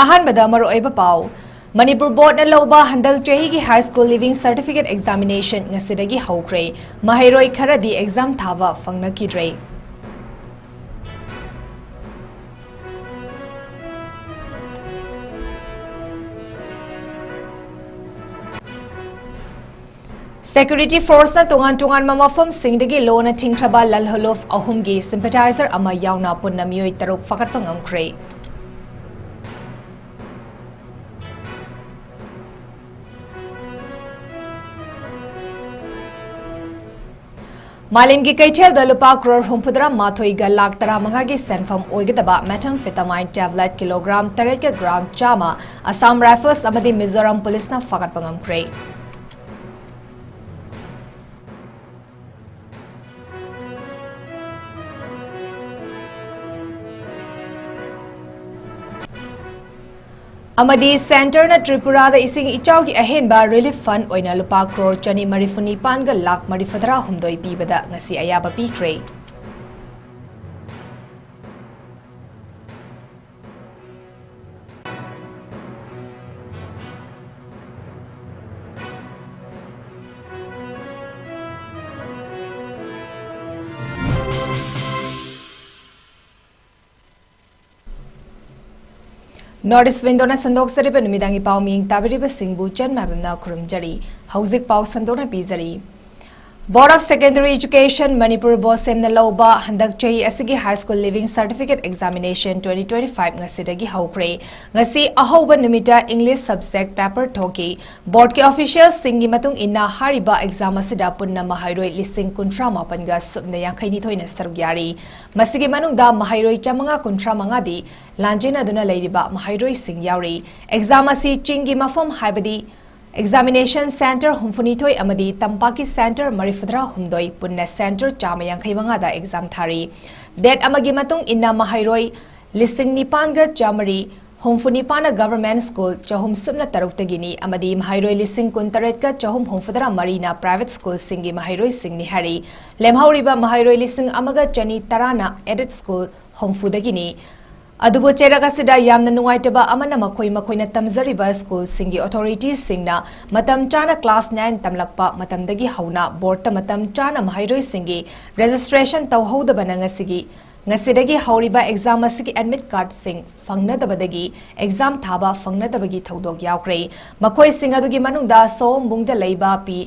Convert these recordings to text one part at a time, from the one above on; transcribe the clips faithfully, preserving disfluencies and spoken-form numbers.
ꯑꯍꯥꯟꯕꯗ ꯃꯔꯨꯑꯣꯏꯕ ꯄꯥꯎ꯫ ꯃꯅꯤꯄꯨꯔ ꯕꯣꯔꯗꯅ ꯂꯧꯕ ꯍꯟꯗꯛ ꯆꯍꯤꯒꯤ High School Leaving Certificate Examination ꯉꯁꯤꯗꯒꯤ ꯍꯧꯈ꯭ꯔꯦ꯫ ꯃꯍꯩꯔꯣꯏ ꯈꯔꯗꯤ exam ꯊꯥꯕ ꯐꯪꯅꯈꯤꯗ꯭ꯔꯦ꯫ Security Forceꯅ ꯇꯣꯉꯥꯟ ꯇꯣꯉꯥꯟꯕ ꯃꯐꯝꯁꯤꯡꯗꯒꯤ ꯂꯣꯟꯅ ꯊꯤꯡꯈ꯭ꯔꯕ ꯂꯜꯍꯧꯂꯨꯞ ꯑꯍꯨꯝꯒꯤ sympathizer ꯑꯃ ꯌꯥꯎꯅ ꯄꯨꯟꯅ ꯃꯤꯑꯣꯏ ꯇꯔꯨꯛ ꯐꯥꯒꯠꯄ ꯉꯝꯈ꯭ꯔꯦ꯫ ꯃꯥꯂꯦꯝꯒꯤ ꯀꯩꯊꯦꯜꯗ ꯂꯨꯄꯥ ꯀ꯭ꯔꯣꯔ ꯍꯨꯝꯐꯨꯇꯔꯥ ꯃꯥꯊꯣꯏꯒ ꯂꯥꯈ ꯇꯔꯥꯃꯉꯥꯒꯤ ꯁꯦꯟꯐꯝ ꯑꯣꯏꯒꯗꯕ methamphetamine tablet ꯀꯤꯂꯣꯒ꯭ꯔꯥꯝ ꯇꯔꯦꯠꯀ ꯒ꯭ꯔꯥꯝ ꯆꯥꯝꯃ Assam Rifles ꯑꯃꯗꯤ ꯃꯤꯖꯣꯔꯥꯝ ꯄꯨꯂꯤꯁꯅ ꯐꯥꯒꯠꯄ ꯉꯝꯈ꯭ꯔꯦ꯫ ꯑꯃꯗꯤ centreꯅ ꯇ꯭ꯔꯤꯄꯨꯔꯥꯗ ꯏꯁꯤꯡ ꯏꯆꯥꯎꯒꯤ ꯑꯍꯦꯟꯕ relief fund ꯑꯣꯏꯅ ꯂꯨꯄꯥ ꯀ꯭ꯔꯣꯔ ꯆꯅꯤ ꯃꯔꯤꯐꯨ ꯅꯤꯄꯥꯟꯒ ꯂꯥꯈ ꯃꯔꯤꯐꯨꯇꯔꯥ ꯍꯨꯝꯗꯣꯏ ꯄꯤꯕꯗ ꯉꯁꯤ ꯑꯌꯥꯕ ꯄꯤꯈ꯭ꯔꯦ꯫ North East Windowꯅ ꯁꯟꯗꯣꯛꯆꯔꯤꯕ ꯅꯨꯃꯤꯗꯥꯡꯒꯤ ꯄꯥꯎ ꯃꯤꯡ ꯇꯥꯕꯤꯔꯤꯕꯁꯤꯡꯕꯨ ꯆꯟ ꯃꯥꯏꯕꯝꯅ ꯈꯨꯔꯨꯝꯖꯔꯤ꯫ ꯍꯧꯖꯤꯛ ꯄꯥꯎ ꯁꯟꯗꯣꯛꯅ ꯄꯤꯖꯔꯤ꯫ Board of Secondary Education Manipur BOSEMꯅ ꯂꯧꯕ ꯍꯟꯗꯛ ꯆꯍꯤ ꯑꯁꯤꯒꯤ High School Leaving Certificate Examination twenty twenty-five ꯉꯁꯤꯗꯒꯤ ꯍꯧꯈ꯭ꯔꯦ꯫ ꯉꯁꯤ ꯑꯍꯧꯕ ꯅꯨꯃꯤꯠꯇ English subject paper ꯊꯣꯛꯈꯤ꯫ Boardꯀꯤ officialꯁꯤꯡꯒꯤ ꯃꯇꯨꯡ ꯏꯟꯅ ꯍꯥꯏꯔꯤꯕ exam ꯑꯁꯤꯗ ꯄꯨꯟꯅ ꯃꯍꯩꯔꯣꯏ ꯂꯤꯁꯤꯡ ꯀꯨꯟꯊ꯭ꯔꯥ ꯃꯥꯄꯟꯒ ꯁꯨꯞꯅ ꯌꯥꯡꯈꯩ ꯅꯤꯊꯣꯏꯅ ꯁꯔꯨꯛ ꯌꯥꯔꯤ꯫ ꯃꯁꯤꯒꯤ ꯃꯅꯨꯡꯗ ꯃꯍꯩꯔꯣꯏ ꯆꯥꯃꯉꯥ ꯀꯨꯟꯊ꯭ꯔꯥ ꯃꯉꯥꯗꯤ ꯂꯥꯟꯖꯦꯟꯅꯗꯨꯅ ꯂꯩꯔꯤꯕ ꯃꯍꯩꯔꯣꯏꯁꯤꯡ ꯌꯥꯎꯔꯤ꯫ Exam ꯑꯁꯤ ꯆꯤꯡꯒꯤ ꯃꯐꯝ ꯍꯥꯏꯕꯗꯤ examination centre ꯍꯨꯝꯐꯨꯅꯤꯊꯣꯏ ꯑꯃꯗꯤ ꯇꯝꯄꯥꯛꯀꯤ centre ꯃꯔꯤꯐꯨꯇꯔꯥ ꯍꯨꯝꯗꯣꯏ, ꯄꯨꯟꯅ centre ꯆꯥꯝꯃ ꯌꯥꯡꯈꯩ ꯃꯉꯥꯗ exam ꯊꯥꯔꯤ꯫ Date ꯑꯃꯒꯤ ꯃꯇꯨꯡ ꯏꯟꯅ ꯃꯍꯩꯔꯣꯏ ꯂꯤꯁꯤꯡ ꯅꯤꯄꯥꯟꯒ ꯆꯥꯃꯔꯤ ꯍꯨꯝꯐꯨꯅꯤꯄꯥꯟꯅ government school ꯆꯍꯨꯝ ꯁꯨꯞꯅ ꯇꯔꯨꯛꯇꯒꯤꯅꯤ ꯑꯃꯗꯤ ꯃꯍꯩꯔꯣꯏ ꯂꯤꯁꯤꯡ ꯀꯨꯟꯇꯔꯦꯠꯀ ꯆꯍꯨꯝ ꯍꯨꯝꯐꯨꯇꯔꯥ ꯃꯔꯤꯅ private schoolꯁꯤꯡꯒꯤ ꯃꯍꯩꯔꯣꯏꯁꯤꯡꯅꯤ ꯍꯥꯏꯔꯤ꯫ ꯂꯦꯝꯍꯧꯔꯤꯕ ꯃꯍꯩꯔꯣꯏ ꯂꯤꯁꯤꯡ ꯑꯃꯒ ꯆꯅꯤ ꯇꯔꯥꯅ aided school ꯍꯨꯝꯐꯨꯗꯒꯤꯅꯤ꯫ ꯑꯗꯨꯕꯨ ꯆꯩꯔꯛ ꯑꯁꯤꯗ ꯌꯥꯝꯅ ꯅꯨꯡꯉꯥꯏꯇꯕ ꯑꯃꯅ, ꯃꯈꯣꯏ ꯃꯈꯣꯏꯅ ꯇꯝꯖꯔꯤꯕ ꯁ꯭ꯀꯨꯜꯁꯤꯡꯒꯤ ꯑꯣꯊꯣꯔꯤꯇꯤꯁꯤꯡꯅ ꯃꯇꯝ ꯆꯥꯅ ꯀ꯭ꯂꯥꯁ ꯅꯥꯏꯟ ꯇꯝꯂꯛꯄ ꯃꯇꯝꯗꯒꯤ ꯍꯧꯅ ꯕꯣꯔꯗꯇ ꯃꯇꯝ ꯆꯥꯅ ꯃꯍꯩꯔꯣꯏꯁꯤꯡꯒꯤ ꯔꯦꯖꯤꯁꯇ꯭ꯔꯦꯁꯟ ꯇꯧꯍꯧꯗꯕꯅ ꯉꯁꯤꯒꯤ, ꯉꯁꯤꯗꯒꯤ ꯍꯧꯔꯤꯕ ꯑꯦꯛꯖꯥꯝ ꯑꯁꯤꯒꯤ ꯑꯦꯗꯃꯤꯠ ꯀꯥꯔꯗꯁꯤꯡ ꯐꯪꯅꯗꯕꯗꯒꯤ ꯑꯦꯛꯖꯥꯝ ꯊꯥꯕ ꯐꯪꯅꯗꯕꯒꯤ ꯊꯧꯗꯣꯛ ꯌꯥꯎꯈ꯭ꯔꯦ꯫ ꯃꯈꯣꯏꯁꯤꯡ ꯑꯗꯨꯒꯤ ꯃꯅꯨꯡꯗ ꯁꯣꯝꯕꯨꯡꯗ ꯂꯩꯕ ꯄꯤ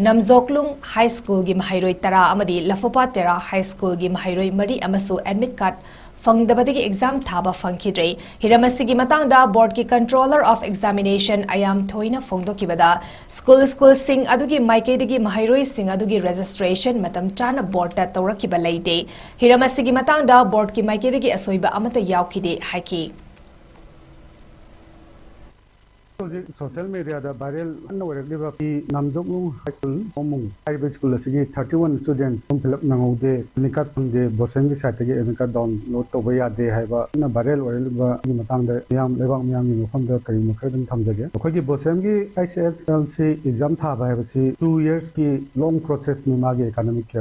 ꯅꯝꯖꯣꯛꯂꯨꯡ ꯍꯥꯏ ꯁ꯭ꯀꯨꯜꯒꯤ ꯃꯍꯩꯔꯣꯏ ꯇꯔꯥ ꯑꯃꯗꯤ ꯂꯐꯨꯄꯥ ꯇꯦꯔꯥ ꯍꯥꯏ ꯁ꯭ꯀꯨꯜꯒꯤ ꯃꯍꯩꯔꯣꯏ ꯃꯔꯤ ꯑꯃꯁꯨ ꯑꯦꯗꯃꯤꯠ ꯀꯥꯔꯗ ꯐꯪꯗꯕꯗꯒꯤ ꯑꯦꯛꯖꯥꯝ ꯊꯥꯕ ꯐꯪꯈꯤꯗ꯭ꯔꯦ꯫ ꯍꯤꯔꯝ ꯑꯁꯤꯒꯤ ꯃꯇꯥꯡꯗ ꯕꯣꯔꯗꯀꯤ ꯀꯟꯇ꯭ꯔꯣꯂꯔ ꯑꯣꯐ ꯑꯦꯛꯖꯥꯃꯤꯅꯦꯁꯟ ꯑꯌꯥꯝ ꯊꯣꯏꯅ ꯐꯣꯡꯗꯣꯛꯈꯤꯕꯗ, ꯁ꯭ꯀꯨꯜ, ꯁ꯭ꯀꯨꯜꯁꯤꯡ ꯑꯗꯨꯒꯤ ꯃꯥꯏꯀꯩꯗꯒꯤ ꯃꯍꯩꯔꯣꯏꯁꯤꯡ ꯑꯗꯨꯒꯤ ꯔꯦꯖꯤꯁꯇ꯭ꯔꯦꯁꯟ ꯃꯇꯝ ꯆꯥꯅ ꯕꯣꯔꯗꯇ ꯇꯧꯔꯛꯈꯤꯕ ꯂꯩꯇꯦ꯫ ꯍꯤꯔꯝ ꯑꯁꯤꯒꯤ ꯃꯇꯥꯡꯗ ꯕꯣꯔꯗꯀꯤ ꯃꯥꯏꯀꯩꯗꯒꯤ ꯑꯁꯣꯏꯕ ꯑꯃꯠꯇ ꯌꯥꯎꯈꯤꯗꯦ ꯍꯥꯏꯈꯤ꯫ ꯍꯧꯖꯤꯛ ꯁꯣꯁꯤꯌꯦꯜ ꯃꯦꯗꯤꯌꯥꯗ ꯚꯥꯏꯔꯦꯜ ꯀꯟꯅ ꯑꯣꯏꯔꯛꯂꯤꯕ ꯄꯤ ꯅꯥꯝꯖꯣꯛꯂꯨꯡ ꯍꯥꯏ ꯁ꯭ꯀꯨꯜ ꯍꯣꯃꯨꯡ ꯍꯥꯏꯔꯤꯕ ꯁ꯭ꯀꯨꯜ ꯑꯁꯤꯒꯤ thirty one student form fill up ꯅꯪꯍꯧꯗꯦ, ꯑꯦꯗꯃꯤꯠ ꯀꯥꯔꯗ ꯐꯪꯗꯦ, ꯕꯣꯁꯦꯝꯒꯤ ꯁꯥꯏꯠꯇꯒꯤ ꯑꯦꯗꯃꯤꯠ ꯀꯥꯔꯗ ꯗꯥꯎꯟꯂꯣꯗ ꯇꯧꯕ ꯌꯥꯗꯦ ꯍꯥꯏꯕ ꯀꯟꯅ ꯚꯥꯏꯔꯦꯜ ꯑꯣꯏꯔꯛꯂꯤꯕꯒꯤ ꯃꯇꯥꯡꯗ ꯃꯤꯌꯥꯝ, ꯂꯩꯕꯥꯛ ꯃꯤꯌꯥꯝꯒꯤ ꯃꯐꯝꯗ ꯀꯔꯤꯒꯨꯝꯕ ꯈꯔꯗꯪ ꯊꯝꯖꯒꯦ꯫ ꯑꯩꯈꯣꯏꯒꯤ ꯕꯣꯁꯦꯝꯒꯤ ꯑꯩꯆ ꯑꯦꯁ ꯑꯦꯜ ꯁꯤ ꯑꯦꯛꯖꯥꯝ ꯊꯥꯕ ꯍꯥꯏꯕꯁꯤ ꯇꯨ ꯌꯔꯁꯀꯤ ꯂꯣꯡ ꯄ꯭ꯔꯣꯁꯦꯁꯅꯤ ꯃꯥꯒꯤ ꯑꯦꯀꯥꯗꯃꯤꯛ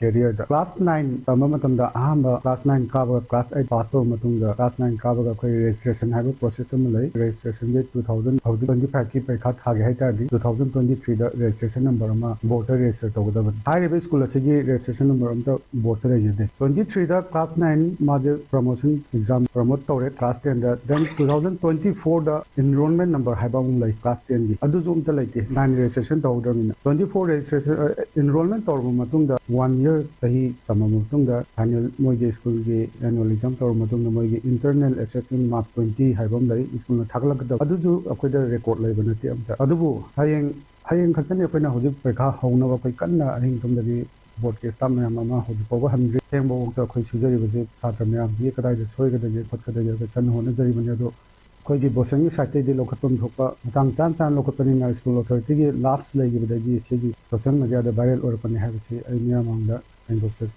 ꯀꯦꯔꯤꯌꯔꯗ꯫ ꯀ꯭ꯂꯥꯁ ꯅꯥꯏꯟ ꯇꯝꯕ ꯃꯇꯝꯗ ꯑꯍꯥꯟꯕ ꯀ꯭ꯂꯥꯁ ꯅꯥꯏꯟ ꯀꯥꯕꯒ ꯀ꯭ꯂꯥꯁ ꯑꯩꯠ ꯄꯥꯁ ꯇꯧꯔꯕ ꯃꯇꯨꯡꯗ ꯀ꯭ꯂꯥꯁ ꯅꯥꯏꯟ ꯀꯥꯕꯒ ꯑꯩꯈꯣꯏ ꯔꯦꯖꯤꯁꯇ꯭ꯔꯦꯁꯟ ꯍꯥꯏꯕ ꯄ꯭ꯔꯣꯁꯦꯁ ꯑꯃ ꯂꯩ꯫ ꯔꯦꯖꯤꯁꯇ꯭ꯔꯦꯁꯟꯁꯦ ꯇꯨ ꯊꯥꯎꯖꯟ, ꯍꯧꯖꯤꯛ ꯇ꯭ꯋꯦꯟꯇꯤ ꯐꯥꯏꯚꯀꯤ ꯄꯔꯤꯈꯥ ꯊꯥꯒꯦ ꯍꯥꯏ ꯇꯥꯔꯗꯤ ꯇꯨ ꯊꯥꯎꯖꯟ ꯇ꯭ꯋꯦꯟꯇꯤ ꯊ꯭ꯔꯤꯗ ꯔꯦꯖꯤꯁꯇ꯭ꯔꯦꯁꯟ ꯅꯝꯕꯔ ꯑꯃ ꯕꯣꯔꯗꯇ ꯔꯦꯖꯤꯁꯇꯔ ꯇꯧꯒꯗꯕꯅꯤ꯫ ꯍꯥꯏꯔꯤꯕ ꯁ꯭ꯀꯨꯜ ꯑꯁꯤꯒꯤ ꯔꯦꯖꯤꯁꯇ꯭ꯔꯦꯁꯟ ꯅꯝꯕꯔ ꯑꯝꯇ ꯕꯣꯔꯗꯇ ꯂꯩꯖꯗꯦ꯫ ꯇ꯭ꯋꯦꯟꯇꯤ ꯊ꯭ꯔꯤꯗ ꯀ꯭ꯂꯥꯁ ꯅꯥꯏꯟ ꯃꯥꯁꯦ ꯄ꯭ꯔꯃꯣꯁꯟ ꯑꯦꯛꯖꯥꯝ ꯄ꯭ꯔꯃꯣꯠ ꯇꯧꯔꯦ ꯀ꯭ꯂꯥꯁ ꯇꯦꯟꯗ꯫ ꯗꯦꯟ ꯇꯨ ꯊꯥꯎꯖꯟ ꯇ꯭ꯋꯦꯟꯇꯤ ꯐꯣꯔꯗ ꯏꯟꯔꯣꯜꯃꯦꯟ ꯅꯝꯕꯔ ꯍꯥꯏꯕ ꯑꯃꯨꯛ ꯂꯩ ꯀ꯭ꯂꯥꯁ ꯇꯦꯟꯒꯤ, ꯑꯗꯨꯁꯨ ꯑꯝꯇ ꯂꯩꯇꯦ, ꯅꯥꯏꯟ ꯔꯦꯖꯤꯁꯇ꯭ꯔꯦꯁꯟ ꯇꯧꯍꯧꯗ꯭ꯔꯕꯅꯤꯅ꯫ ꯇ꯭ꯋꯦꯟꯇꯤ ꯐꯣꯔ ꯔꯦꯖꯤꯁꯇ꯭ꯔꯦꯁꯟ, ꯏꯟꯔꯣꯜꯃꯦꯟ ꯇꯧꯔꯕ ꯃꯇꯨꯡꯗ ꯋꯥꯟ ꯏꯌꯔ, ꯆꯍꯤ ꯇꯝꯃꯕ ꯃꯇꯨꯡꯗ ꯐꯥꯏꯅꯦꯜ ꯃꯣꯏꯒꯤ ꯁ꯭ꯀꯨꯜꯒꯤ ꯑꯦꯅꯨꯋꯦꯜ ꯑꯦꯛꯖꯥꯝ ꯇꯧꯔꯕ ꯃꯇꯨꯡꯗ ꯃꯣꯏꯒꯤ ꯏꯟꯇꯔꯅꯦꯜ ꯑꯦꯁꯦꯁꯃꯦꯟ ꯃꯥꯔꯛ ꯇ꯭ꯋꯦꯟꯇꯤ ꯍꯥꯏꯕ ꯑꯃ ꯂꯩ, ꯁ꯭ꯀꯨꯜꯅ ꯊꯥꯒꯠꯂꯛꯀꯗꯕ, ꯑꯗꯨꯁꯨ ꯑꯩꯈꯣꯏꯗ ꯔꯦꯀꯣꯔꯗ ꯂꯩꯕ ꯅꯠꯇꯦ ꯑꯝꯇ꯫ ꯑꯗꯨꯕꯨ ꯍꯌꯦꯡ, ꯍꯌꯦꯡ ꯈꯛꯇꯅꯤ ꯑꯩꯈꯣꯏꯅ ꯍꯧꯖꯤꯛ ꯄꯔꯤꯈꯥ ꯍꯧꯅꯕ ꯑꯩꯈꯣꯏ ꯀꯟꯅ ꯑꯍꯤꯡ ꯇꯨꯝꯗꯕꯤ ꯕꯣꯔꯗꯀꯤ ꯁ꯭ꯇꯥꯐ ꯃꯌꯥꯝ ꯑꯃ ꯍꯧꯖꯤꯛ ꯐꯥꯎꯕ ꯍꯟꯗ꯭ꯔꯤ꯫ ꯊꯦꯡꯕꯐꯥꯎꯗ ꯑꯩꯈꯣꯏ ꯁꯨꯖꯔꯤꯕꯁꯤ ꯁꯥꯇ꯭ꯔ ꯃꯌꯥꯝꯁꯤꯒꯤ ꯀꯗꯥꯏꯗ ꯁꯣꯏꯒꯗꯒꯦ ꯈꯣꯠꯀꯗꯒꯦ ꯑꯩꯈꯣꯏ ꯀꯟꯅ ꯍꯣꯠꯅꯖꯔꯤꯕꯅꯤ꯫ ꯑꯗꯣ ꯑꯩꯈꯣꯏꯒꯤ ꯕꯣꯁꯦꯝꯒꯤ ꯁꯥꯏꯠꯇꯒꯤꯗꯤ ꯂꯧꯈꯠꯐꯝ ꯊꯣꯛꯄ ꯃꯇꯥꯡ ꯆꯥ ꯆꯥꯅ ꯂꯧꯈꯠꯄꯅꯤꯅ ꯁ꯭ꯀꯨꯜ ꯑꯣꯊꯣꯔꯤꯇꯤꯒꯤ ꯂꯥꯞꯁ ꯂꯩꯈꯤꯕꯗꯒꯤ ꯁꯤꯒꯤ ꯁꯣꯁꯤꯌꯦꯜ ꯃꯦꯗꯤꯌꯥꯗ ꯚꯥꯏꯔꯦꯜ ꯑꯣꯏꯔꯛꯄꯅꯤ ꯍꯥꯏꯕꯁꯤ ꯑꯩ ꯃꯤꯌꯥꯝ ꯃꯥꯡꯗ ꯐꯣꯡꯗꯣꯛꯆꯔꯤ꯫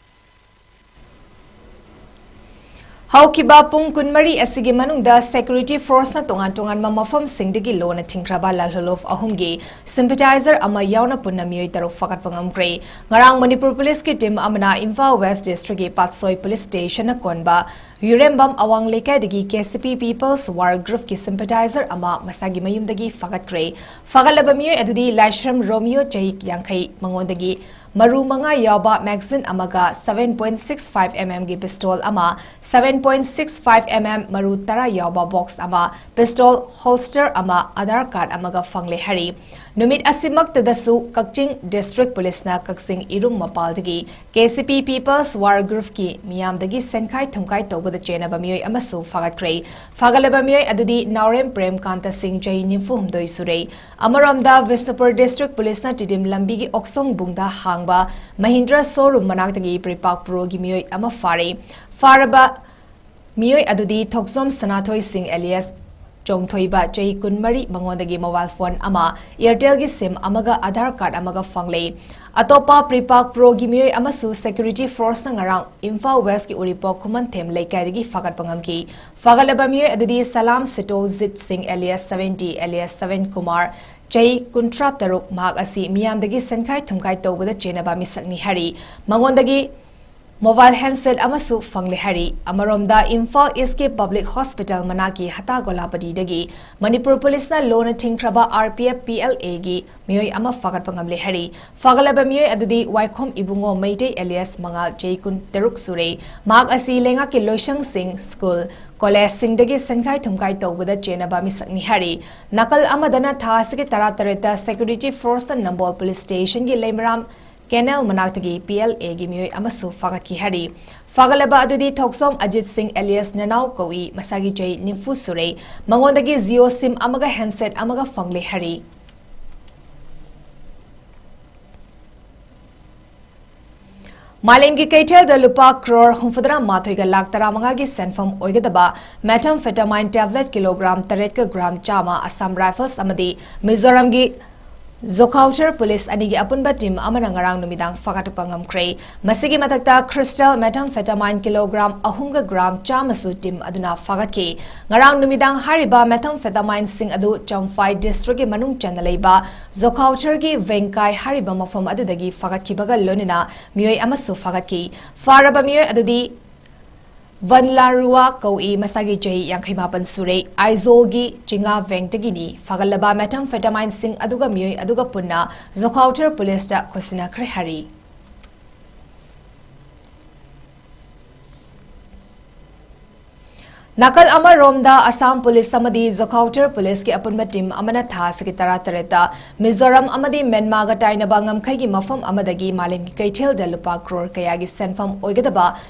ꯍꯧꯈꯤꯕ ꯄꯨꯡ ꯀꯨꯟꯃꯔꯤ ꯑꯁꯤꯒꯤ ꯃꯅꯨꯡꯗ security forceꯅ ꯇꯣꯉꯥꯟ ꯇꯣꯉꯥꯟꯕ ꯃꯐꯝꯁꯤꯡꯗꯒꯤ ꯂꯣꯟꯅ ꯊꯤꯡꯈ꯭ꯔꯕ ꯂꯥꯜꯍꯧꯂꯨꯞ ꯑꯍꯨꯝꯒꯤ sympathizer ꯑꯃ ꯌꯥꯎꯅ ꯄꯨꯟꯅ ꯃꯤꯑꯣꯏ ꯇꯔꯨꯛ ꯐꯥꯒꯠꯄ ꯉꯝꯈ꯭ꯔꯦ꯫ ꯉꯔꯥꯡ ꯃꯅꯤꯄꯨꯔ ꯄꯨꯂꯤꯁꯀꯤ team ꯑꯃꯅ ꯏꯝꯐꯥꯜ West Districtꯀꯤ ꯄꯥꯠꯁꯣꯏ police stationꯅ ꯀꯣꯟꯕ ꯌꯨꯔꯦꯝꯕꯝ ꯑꯋꯥꯡ ꯂꯩꯀꯥꯏꯗꯒꯤ KCP People's War Groupꯀꯤ sympathizer ꯑꯃ ꯃꯁꯥꯒꯤ ꯃꯌꯨꯝꯗꯒꯤ ꯐꯥꯒꯠꯈ꯭ꯔꯦ꯫ ꯐꯥꯒꯠꯂꯕ ꯃꯤꯑꯣꯏ ꯑꯗꯨꯗꯤ ꯂꯥꯏꯁ꯭ꯔꯝ ꯔꯣꯃꯤꯌꯣ, ꯆꯍꯤ ꯌꯥꯡꯈꯩ, ꯃꯉꯣꯟꯗꯒꯤ ꯃꯔꯨ ꯃꯉꯥ ꯌꯥꯎꯕ magazine ꯑꯃꯒ seven point six five mmꯒꯤ pistol ꯑꯃ, seven point six five mm ꯃꯔꯨ ꯇꯔꯥ ꯌꯥꯎꯕ box ꯑꯃ, pistol holster ꯑꯃ, Aadhaar card ꯑꯃꯒ ꯐꯪꯂꯦ ꯍꯥꯏꯔꯤ꯫ ꯅꯨꯃꯤꯠ ꯑꯁꯤꯃꯛꯇꯗꯁꯨ ꯀꯛꯆꯤꯡ District ꯄꯨꯂꯤꯁꯅ ꯀꯛꯆꯤꯡ ꯏꯔꯨꯝ ꯃꯄꯥꯜꯗꯒꯤ KCP People's War Groupꯀꯤ ꯃꯤꯌꯥꯝꯗꯒꯤ ꯁꯦꯟꯈꯥꯏ ꯊꯨꯝꯈꯥꯏ ꯇꯧꯕꯗ ꯆꯦꯟꯅꯕ ꯃꯤꯑꯣꯏ ꯑꯃꯁꯨ ꯐꯥꯒꯠꯈ꯭ꯔꯦ꯫ ꯐꯥꯒꯠꯂꯕ ꯃꯤꯑꯣꯏ ꯑꯗꯨꯗꯤ ꯅꯥꯎꯔꯦꯝ ꯄ꯭ꯔꯦꯝꯀꯥꯟꯇ ꯁꯤꯡ, ꯆꯍꯤ ꯅꯤꯐꯨ ꯍꯨꯝꯗꯣꯏ ꯁꯨꯔꯦ꯫ ꯑꯃꯔꯣꯝꯗ, ꯕꯤꯁꯅꯨꯄꯨꯔ District ꯄꯨꯂꯤꯁꯅ ꯇꯤꯗꯤꯝ ꯂꯝꯕꯤꯒꯤ ꯑꯣꯛꯁꯣꯡ ꯕꯨꯡꯗ ꯍꯥꯡꯕ ꯃꯍꯤꯟꯗ꯭ꯔ showroom ꯃꯅꯥꯛꯇꯒꯤ ꯄ꯭ꯔꯤꯄꯥꯛ ꯄ꯭ꯔꯣꯒꯤ ꯃꯤꯑꯣꯏ ꯑꯃ ꯐꯥꯔꯦ꯫ ꯐꯥꯔꯕ ꯃꯤꯑꯣꯏ ꯑꯗꯨꯗꯤ ꯊꯣꯛꯆꯣꯝ ꯁꯅꯥꯊꯣꯏ ꯁꯤꯡ alias ꯆꯣꯡꯊꯣꯏꯕ, ꯆꯍꯤ ꯀꯨꯟꯃꯔꯤ, ꯃꯉꯣꯟꯗꯒꯤ mobile phone ꯑꯃ, Airtelꯒꯤ SIM ꯑꯃꯒ Aadhaar card ꯑꯃꯒ ꯐꯪꯂꯦ꯫ ꯑꯇꯣꯞꯄ ꯄ꯭ꯔꯤꯄꯥꯛ ꯄ꯭ꯔꯣꯒꯤ ꯃꯤꯑꯣꯏ ꯑꯃꯁꯨ security forceꯅ ꯉꯔꯥꯡ ꯏꯝꯐꯥꯜ Westꯀꯤ ꯎꯔꯤꯄꯣꯛ ꯈꯨꯃꯟꯊꯦꯝ ꯂꯩꯀꯥꯏꯗꯒꯤ ꯐꯥꯒꯠꯄ ꯉꯝꯈꯤ꯫ ꯐꯥꯒꯠꯂꯕ ꯃꯤꯑꯣꯏ ꯑꯗꯨꯗꯤ ꯁꯂꯥꯝ ꯁꯤꯇꯣꯜꯖꯤꯠ ꯁꯤꯡ alias seventy alias seven Kumar, ꯆꯍꯤ ꯀꯨꯟꯊ꯭ꯔꯥ ꯇꯔꯨꯛ, ꯃꯍꯥꯛ ꯑꯁꯤ ꯃꯤꯌꯥꯝꯗꯒꯤ ꯁꯦꯟꯈꯥꯏ ꯊꯨꯝꯈꯥꯏ ꯇꯧꯕꯗ ꯆꯦꯟꯅꯕ ꯃꯤꯁꯛꯅꯤ ꯍꯥꯏꯔꯤ꯫ ꯃꯉꯣꯟꯗꯒꯤ mobile handset ꯑꯃꯁꯨ ꯐꯪꯂꯦ ꯍꯥꯏꯔꯤ꯫ ꯑꯃꯔꯣꯝꯗ, ꯏꯝꯐꯥꯜ Eastꯀꯤ Public Hospital ꯃꯅꯥꯛꯀꯤ ꯍꯇꯥ ꯒꯣꯂꯥꯄꯇꯤꯗꯒꯤ ꯃꯅꯤꯄꯨꯔ ꯄꯨꯂꯤꯁꯅ ꯂꯣꯟꯅ ꯊꯤꯡꯈ꯭ꯔꯕ RPF PLAꯒꯤ ꯃꯤꯑꯣꯏ ꯑꯃ ꯐꯥꯒꯠꯄ ꯉꯝꯂꯦ ꯍꯥꯏꯔꯤ꯫ ꯐꯥꯒꯠꯂꯕ ꯃꯤꯑꯣꯏ ꯑꯗꯨꯗꯤ ꯋꯥꯏꯈꯣꯝ ꯏꯕꯨꯡꯉꯣ ꯃꯩꯇꯩ alias ꯃꯉꯥꯜ, ꯆꯍꯤ ꯀꯨꯟꯇꯔꯨꯛ ꯁꯨꯔꯦ꯫ ꯃꯍꯥꯛ ꯑꯁꯤ ꯂꯩꯉꯥꯛꯀꯤ ꯂꯣꯏꯁꯪꯁꯤꯡ, school, collegeꯁꯤꯡꯗꯒꯤ ꯁꯦꯟꯈꯥꯏ ꯊꯨꯝꯈꯥꯏ ꯇꯧꯕꯗ ꯆꯦꯟꯅꯕ ꯃꯤꯁꯛꯅꯤ ꯍꯥꯏꯔꯤ꯫ ꯅꯥꯀꯜ ꯑꯃꯗꯅ, ꯊꯥ ꯑꯁꯤꯒꯤ ꯇꯔꯥꯇꯔꯦꯠꯇ security forceꯅ ꯅꯝꯕꯣꯜ police stationꯒꯤ ꯂꯩꯃꯔꯥꯝ canal ꯃꯅꯥꯛꯇꯒꯤ PLAꯒꯤ ꯃꯤꯑꯣꯏ ꯑꯃꯁꯨ ꯐꯥꯒꯠꯈꯤ ꯍꯥꯏꯔꯤ꯫ ꯐꯥꯒꯠꯂꯕ ꯑꯗꯨꯗꯤ ꯊꯣꯛꯆꯣꯝ ꯑꯖꯤꯠ ꯁꯤꯡ alias ꯅꯅꯥꯎ ꯀꯧꯏ, ꯃꯁꯥꯒꯤ ꯆꯍꯤ ꯅꯤꯐꯨ ꯁꯨꯔꯦ꯫ ꯃꯉꯣꯟꯗꯒꯤ Jio SIM ꯑꯃꯒ handset ꯑꯃꯒ ꯐꯪꯂꯦ ꯍꯥꯏꯔꯤ꯫ ꯃꯥꯂꯦꯝꯒꯤ ꯀꯩꯊꯦꯜꯗ ꯂꯨꯄꯥ ꯀ꯭ꯔꯣꯔ ꯍꯨꯝꯐꯨꯇꯔꯥ ꯃꯥꯊꯣꯏꯒ ꯂꯥꯈ ꯇꯔꯥꯃꯉꯥꯒꯤ ꯁꯦꯟꯐꯝ ꯑꯣꯏꯒꯗꯕ methamphetamine tablet ꯀꯤꯂꯣꯒ꯭ꯔꯥꯝ ꯇꯔꯦꯠꯀ ꯒ꯭ꯔꯥꯝ ꯆꯥꯝꯃ Assam Rifles ꯑꯃꯗꯤ ꯃꯤꯖꯣꯔꯥꯝꯒꯤ ꯖꯣꯈꯥꯎꯊꯔ ꯄꯨꯂꯤꯁ ꯑꯅꯤꯒꯤ ꯑꯄꯨꯟꯕ ꯇꯤꯝ ꯑꯃꯅ ꯉꯔꯥꯡ ꯅꯨꯃꯤꯗꯥꯡ ꯐꯥꯒꯠꯄ ꯉꯝꯈ꯭ꯔꯦ꯫ ꯃꯁꯤꯒꯤ ꯃꯊꯛꯇ crystal methamphetamine kilogram ꯑꯍꯨꯝꯒ gram ꯆꯥꯝꯃꯁꯨ ꯇꯤꯝ ꯑꯗꯨꯅ ꯐꯥꯒꯠꯈꯤ꯫ ꯉꯔꯥꯡ ꯅꯨꯃꯤꯗꯥꯡ ꯍꯥꯏꯔꯤꯕ methamphetamine ꯁꯤꯡ ꯑꯗꯨ ꯆꯝꯐꯥꯏ district ꯀꯤ ꯃꯅꯨꯡ ꯆꯟꯅ ꯂꯩꯕ ꯖꯣꯈꯥꯎꯊꯔꯒꯤ ꯚꯦꯡꯀꯥꯏ ꯍꯥꯏꯔꯤꯕ ꯃꯐꯝ ꯑꯗꯨꯗꯒꯤ ꯐꯥꯒꯠꯈꯤꯕꯒ ꯂꯣꯏꯅꯅ ꯃꯤꯑꯣꯏ ꯑꯃꯁꯨ ꯐꯥꯒꯠꯈꯤ꯫ ꯐꯥꯔꯕ ꯃꯤꯑꯣꯏ ꯑꯗꯨꯗꯤ ꯚꯟꯂꯥꯔꯨꯋꯥ ꯀꯧꯏ, ꯃꯁꯥꯒꯤ ꯆꯍꯤ ꯌꯥꯡꯈꯩ ꯃꯥꯄꯟ ꯁꯨꯔꯦ, ꯑꯥꯏꯖꯣꯜꯒꯤ ꯆꯤꯡꯉꯥ ꯚꯦꯡꯇꯒꯤꯅꯤ꯫ ꯐꯥꯒꯠꯂꯕ methamphetamine ꯁꯤꯡ ꯑꯗꯨꯒ ꯃꯤꯑꯣꯏ ꯑꯗꯨꯒ ꯄꯨꯟꯅ ꯖꯣꯈꯥꯎꯊꯔ ꯄꯨꯂꯤꯁꯇ ꯈꯨꯠꯁꯤꯟꯅꯈ꯭ꯔꯦ ꯍꯥꯏꯔꯤ꯫ ꯅꯥꯀꯜ ꯑꯃꯔꯣꯝꯗ, ꯑꯁꯥꯝ ꯄꯨꯂꯤꯁ ꯑꯃꯗꯤ ꯖꯣꯈꯥꯎꯊꯔ ꯄꯨꯂꯤꯁꯀꯤ ꯑꯄꯨꯟꯕ ꯇꯤꯝ ꯑꯃꯅ ꯊꯥ ꯑꯁꯤꯒꯤ ꯇꯔꯥꯇꯔꯦꯠꯇ ꯃꯤꯖꯣꯔꯥꯝ ꯑꯃꯗꯤ ꯃꯦꯟꯃꯥꯒ ꯇꯥꯏꯅꯕ ꯉꯝꯈꯩꯒꯤ ꯃꯐꯝ ꯑꯃꯗꯒꯤ ꯃꯥꯂꯦꯝꯒꯤ ꯀꯩꯊꯦꯜꯗ ꯂꯨꯄꯥ ꯀ꯭ꯔꯣꯔ ꯀꯌꯥꯒꯤ ꯁꯦꯟꯐꯝ ꯑꯣꯏꯒꯗꯕ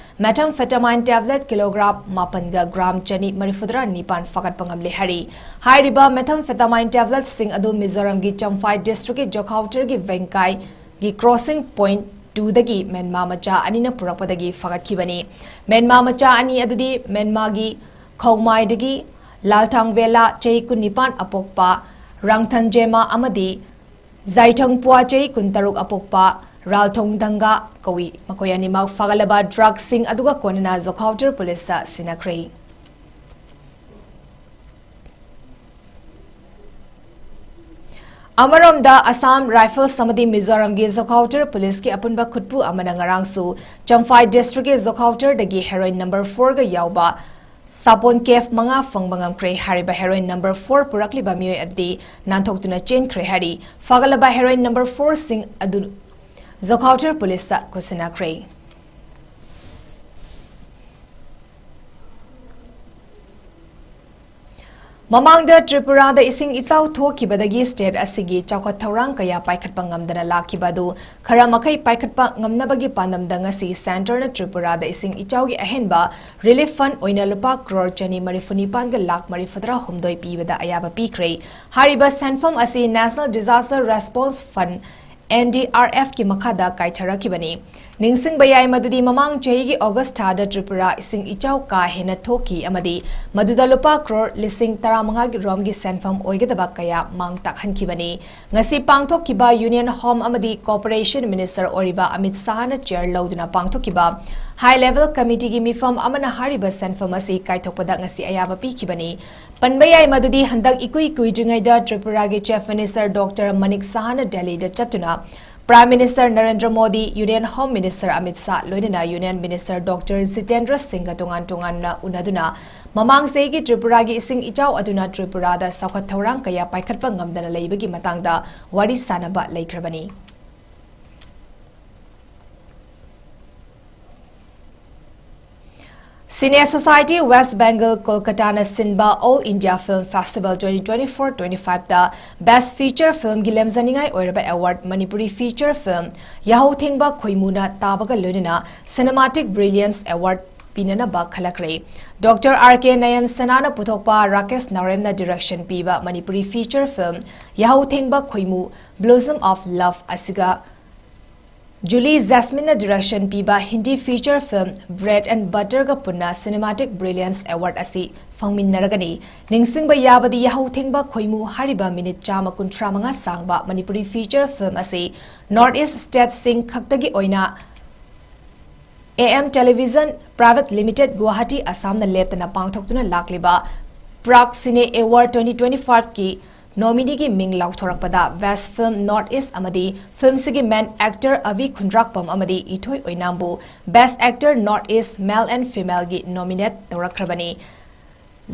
methamphetamine tablet kilogram ꯃꯥꯄꯟꯒ gram ꯆꯅꯤ ꯃꯔꯤꯐꯨꯇꯔꯥ ꯅꯤꯄꯥꯟ ꯐꯥꯒꯠꯄ ꯉꯝꯂꯦ ꯍꯥꯏꯔꯤ꯫ ꯍꯥꯏꯔꯤꯕ methamphetamine tablet ꯁꯤꯡ ꯑꯗꯨ ꯃꯤꯖꯣꯔꯥꯝꯒꯤ ꯆꯝꯐꯥꯏ district ꯀꯤ ꯖꯣꯈꯥꯎꯊꯔꯒꯤ ꯚꯦꯡꯀꯥꯏꯒꯤ crossing point two ꯗꯒꯤ ꯃꯦꯟꯃꯥ ꯃꯆꯥ ꯑꯅꯤꯅ ꯄꯨꯔꯛꯄꯗꯒꯤ ꯐꯥꯒꯠꯈꯤꯕꯅꯤ꯫ ꯃꯦꯟꯃꯥ ꯃꯆꯥ ꯑꯅꯤ ꯑꯗꯨꯗꯤ ꯃꯦꯟꯃꯥꯒꯤ ꯈꯧꯃꯥꯏꯗꯒꯤ ꯂꯥꯜꯊꯥꯡ ꯚꯦꯂꯥ ꯆꯍꯤ ꯀꯨꯟꯅꯤꯄꯥꯟ ꯑꯄꯣꯛꯄ ꯔꯥꯡꯊꯟ ꯖꯦꯃꯥ ꯑꯃꯗꯤ ꯖꯥꯏꯊꯪ ꯄꯨꯋꯥ ꯆꯍꯤ ꯀꯨꯟꯇꯔꯨꯛ ꯑꯄꯣꯛꯄ ꯔꯥꯜꯊꯣꯡ ꯗꯪꯒꯥ ꯀꯧꯏ꯫ ꯃꯈꯣꯏ ꯑꯅꯤꯃꯛ ꯐꯥꯒꯠꯂꯕ ꯗ꯭ꯔꯒꯁꯤꯡ ꯑꯗꯨꯒ ꯀꯣꯟꯅꯅ ꯖꯣꯈꯥꯎꯊꯔ ꯄꯨꯂꯤꯁꯇ ꯁꯤꯟꯅꯈ꯭ꯔꯦ꯫ ꯑꯃꯔꯣꯝꯗ, ꯑꯁꯥꯝ ꯔꯥꯏꯐꯜꯁ ꯑꯃꯗꯤ ꯃꯤꯖꯣꯔꯥꯝꯒꯤ ꯖꯣꯈꯥꯎꯊꯔ ꯄꯨꯂꯤꯁꯀꯤ ꯑꯄꯨꯟꯕ ꯈꯨꯠꯄꯨ ꯑꯃꯅ ꯉꯔꯥꯡꯁꯨ ꯆꯝꯐꯥꯏ district ꯀꯤ ꯖꯣꯈꯥꯎꯊꯔꯗꯒꯤ heroin number four ꯒ ꯌꯥꯎꯕ ꯁꯥꯄꯣꯟ case ꯃꯉꯥ ꯐꯪꯕ ꯉꯝꯈ꯭ꯔꯦ꯫ ꯍꯥꯏꯔꯤꯕ heroin number four ꯄꯨꯔꯛꯂꯤꯕ ꯃꯤꯑꯣꯏ ꯑꯗꯨꯗꯤ ꯅꯥꯟꯊꯣꯛꯇꯨꯅ ꯆꯦꯟꯈ꯭ꯔꯦ ꯍꯥꯏꯔꯤ꯫ ꯐꯥꯒꯠꯂꯕ heroin number four ꯁꯤꯡ ꯑꯗꯨ ꯖꯣꯈꯥꯎꯊꯔ ꯄꯨꯂꯤꯁꯇ ꯈꯨꯠꯁꯤꯟꯅꯈ꯭ꯔꯦ꯫ ꯃꯃꯥꯡꯗ ꯇ꯭ꯔꯤꯄꯨꯔꯥꯗ ꯏꯁꯤꯡ ꯏꯆꯥꯎ ꯊꯣꯛꯈꯤꯕꯗꯒꯤ state ꯑꯁꯤꯒꯤ ꯆꯥꯎꯈꯠ ꯊꯧꯔꯥꯡ ꯀꯌꯥ ꯄꯥꯏꯈꯠꯄ ꯉꯝꯗꯅ ꯂꯥꯛꯈꯤꯕ ꯑꯗꯨ ꯈꯔ ꯃꯈꯩ ꯄꯥꯏꯈꯠꯄ ꯉꯝꯅꯕꯒꯤ ꯄꯥꯟꯗꯝꯗ ꯉꯁꯤ centre ꯅ ꯇ꯭ꯔꯤꯄꯨꯔꯥꯗ ꯏꯁꯤꯡ ꯏꯆꯥꯎꯒꯤ ꯑꯍꯦꯟꯕ relief fund ꯑꯣꯏꯅ ꯂꯨꯄꯥ ꯀ꯭ꯔꯣꯔ ꯆꯅꯤ ꯃꯔꯤꯐꯨ ꯅꯤꯄꯥꯟꯒ ꯂꯥꯈ ꯃꯔꯤꯐꯨꯇꯔꯥ ꯍꯨꯝꯗꯣꯏ ꯄꯤꯕꯗ ꯑꯌꯥꯕ ꯄꯤꯈ꯭ꯔꯦ꯫ ꯍꯥꯏꯔꯤꯕ ꯁꯦꯟꯐꯝ ꯑꯁꯤ National Disaster Response Fund, N D R F ꯀꯤ ꯃꯈꯥꯗ ꯀꯥꯏꯊꯔꯛꯈꯤꯕꯅꯤ꯫ ꯅꯤꯡꯁꯤꯡꯕ ꯌꯥꯏ ꯃꯗꯨꯗꯤ ꯃꯃꯥꯡ ꯆꯍꯤꯒꯤ ꯑꯣꯒꯁ ꯊꯥꯗ ꯇ꯭ꯔꯤꯄꯨꯔꯥ ꯏꯁꯤꯡ ꯏꯆꯥꯎ ꯀꯥ ꯍꯦꯟꯅ ꯊꯣꯛꯈꯤ ꯑꯃꯗꯤ ꯃꯗꯨꯗ ꯂꯨꯄꯥ ꯀ꯭ꯔꯣꯔ ꯂꯤꯁꯤꯡ ꯇꯔꯥꯃꯉꯥꯒꯤ ꯔꯣꯝꯒꯤ ꯁꯦꯟꯐꯝ ꯑꯣꯏꯒꯗꯕ ꯀꯌꯥ ꯃꯥꯡ ꯇꯥꯛꯍꯟꯈꯤꯕꯅꯤ꯫ ꯉꯁꯤ ꯄꯥꯡꯊꯣꯛꯈꯤꯕ ꯌꯨꯅꯤꯌꯟ ꯍꯣꯝ ꯑꯃꯗꯤ ꯀꯣꯑꯣꯄꯔꯦꯁꯟ ꯃꯤꯅꯤꯁꯇꯔ ꯑꯣꯏꯔꯤꯕ ꯑꯃꯤꯠ ꯁꯥꯍꯅ ꯆꯤꯌꯔ ꯂꯧꯗꯨꯅ ꯄꯥꯡꯊꯣꯛꯈꯤꯕ ꯍꯥꯏ ꯂꯦꯚꯦꯜ ꯀꯃꯤꯇꯤꯒꯤ ꯃꯤꯐꯝ ꯑꯃꯅ ꯍꯥꯏꯔꯤꯕ ꯁꯦꯟꯐꯝ ꯑꯁꯤ ꯀꯥꯏꯊꯣꯛꯄꯗ ꯉꯁꯤ ꯑꯌꯥꯕ ꯄꯤꯈꯤꯕꯅꯤ꯫ ꯄꯟꯕ ꯌꯥꯏ ꯃꯗꯨꯗꯤ ꯍꯟꯗꯛ ꯏꯀꯨꯏ ꯀꯨꯏꯗ꯭ꯔꯤꯉꯩꯗ ꯇ꯭ꯔꯤꯄꯨꯔꯥꯒꯤ ꯆꯤꯐ ꯃꯤꯅꯤꯁꯇꯔ ꯗꯣꯛꯇꯔ ꯃꯅꯤꯛ ꯁꯥꯍꯅ ꯗꯦꯜꯂꯤꯗ ꯆꯠꯇꯨꯅ prime minister Narendra Modi, union home minister Amit Shah ꯂꯣꯏꯅꯅ ꯌꯨꯅꯤꯌꯟ ꯃꯤꯅꯤꯁꯇꯔ ꯗꯣꯛꯇꯔ ꯖꯤꯇꯦꯟꯗ꯭ꯔ ꯁꯤꯡꯒ ꯇꯣꯉꯥꯟ ꯇꯣꯉꯥꯟꯅ ꯎꯅꯗꯨꯅ ꯃꯃꯥꯡ ꯆꯍꯤꯒꯤ ꯇ꯭ꯔꯤꯄꯨꯔꯥꯒꯤ ꯏꯁꯤꯡ ꯏꯆꯥꯎ ꯑꯗꯨꯅ ꯇ꯭ꯔꯤꯄꯨꯔꯥꯗ ꯆꯥꯎꯈꯠ ꯊꯧꯔꯥꯡ ꯀꯌꯥ ꯄꯥꯏꯈꯠꯄ ꯉꯝꯗꯅ ꯂꯩꯕꯒꯤ ꯃꯇꯥꯡꯗ ꯋꯥꯔꯤ ꯁꯥꯅꯕ ꯂꯩꯈ꯭ꯔꯕꯅꯤ꯫ Cine Society West Bengal Kolkata ꯅ ꯁꯤꯟꯕ All India Film Festival twenty twenty-four twenty-five ꯇ Best Feature Film ꯒꯤ ꯂꯦꯝꯖꯅꯤꯡꯉꯥꯏ ꯑꯣꯏꯔꯕ award ꯃꯅꯤꯄꯨꯔꯤ feature film ꯌꯥꯍꯧ ꯊꯦꯡꯕ ꯈꯣꯏꯃꯨꯅ ꯇꯥꯕꯒ ꯂꯣꯏꯅꯅ Cinematic Brilliance Award ꯄꯤꯅꯅꯕ ꯈꯜꯂꯛꯈ꯭ꯔꯦ꯫ ꯗꯣꯛꯇꯔ ꯑꯥꯔ ꯀꯦ ꯅꯌꯟ ꯁꯅꯥꯅ ꯄꯨꯊꯣꯛꯄ ꯔꯥꯀꯦꯁ ꯅꯥꯎꯔꯦꯝꯅ direction ꯄꯤꯕ ꯃꯅꯤꯄꯨꯔꯤ feature film ꯌꯥꯍꯧ ꯊꯦꯡꯕ ꯈꯣꯏꯃꯨ Blossom of Love ꯑꯁꯤꯒ ꯖꯨꯂꯤ ꯖꯦꯁꯃꯤꯟꯅ direction ꯄꯤꯕ Hindi feature film Bread and Butter ꯒ ꯄꯨꯟꯅ Cinematic Brilliance Award ꯑꯁꯤ ꯐꯪꯃꯤꯟꯅꯔꯒꯅꯤ꯫ ꯅꯤꯡꯁꯤꯡꯕ ꯌꯥꯕꯗꯤ ꯌꯥꯍꯧ ꯊꯦꯡꯕ ꯈꯣꯏꯃꯨ ꯍꯥꯏꯔꯤꯕ ꯃꯤꯅꯤꯠ ꯆꯥꯝꯃ ꯀꯨꯟꯊ꯭ꯔꯥ ꯃꯉꯥ ꯁꯥꯡꯕ ꯃꯅꯤꯄꯨꯔꯤ feature film ꯑꯁꯤ North East state ꯁꯤꯡ ꯈꯛꯇꯒꯤ ꯑꯣꯏꯅ A M Television Private Limited, Guwahati, Assam ꯅ ꯂꯦꯞꯇꯅ ꯄꯥꯡꯊꯣꯛꯇꯨꯅ ꯂꯥꯛꯂꯤꯕ Prag Cine Award twenty twenty-five ꯀꯤ nominee ꯒꯤ ꯃꯤꯡ ꯂꯥꯎꯊꯣꯔꯛꯄꯗ Best Film North East ꯑꯃꯗꯤ film ꯁꯤꯒꯤ main actor ꯑꯚꯤ ꯈꯨꯟꯗ꯭ꯔꯥꯛꯄꯝ ꯑꯃꯗꯤ ꯏꯊꯣꯏ ꯑꯣꯏꯅꯥꯝꯕꯨ Best Actor North East Male and Female ꯒꯤ nominate ꯇꯧꯔꯛꯈ꯭ꯔꯕꯅꯤ꯫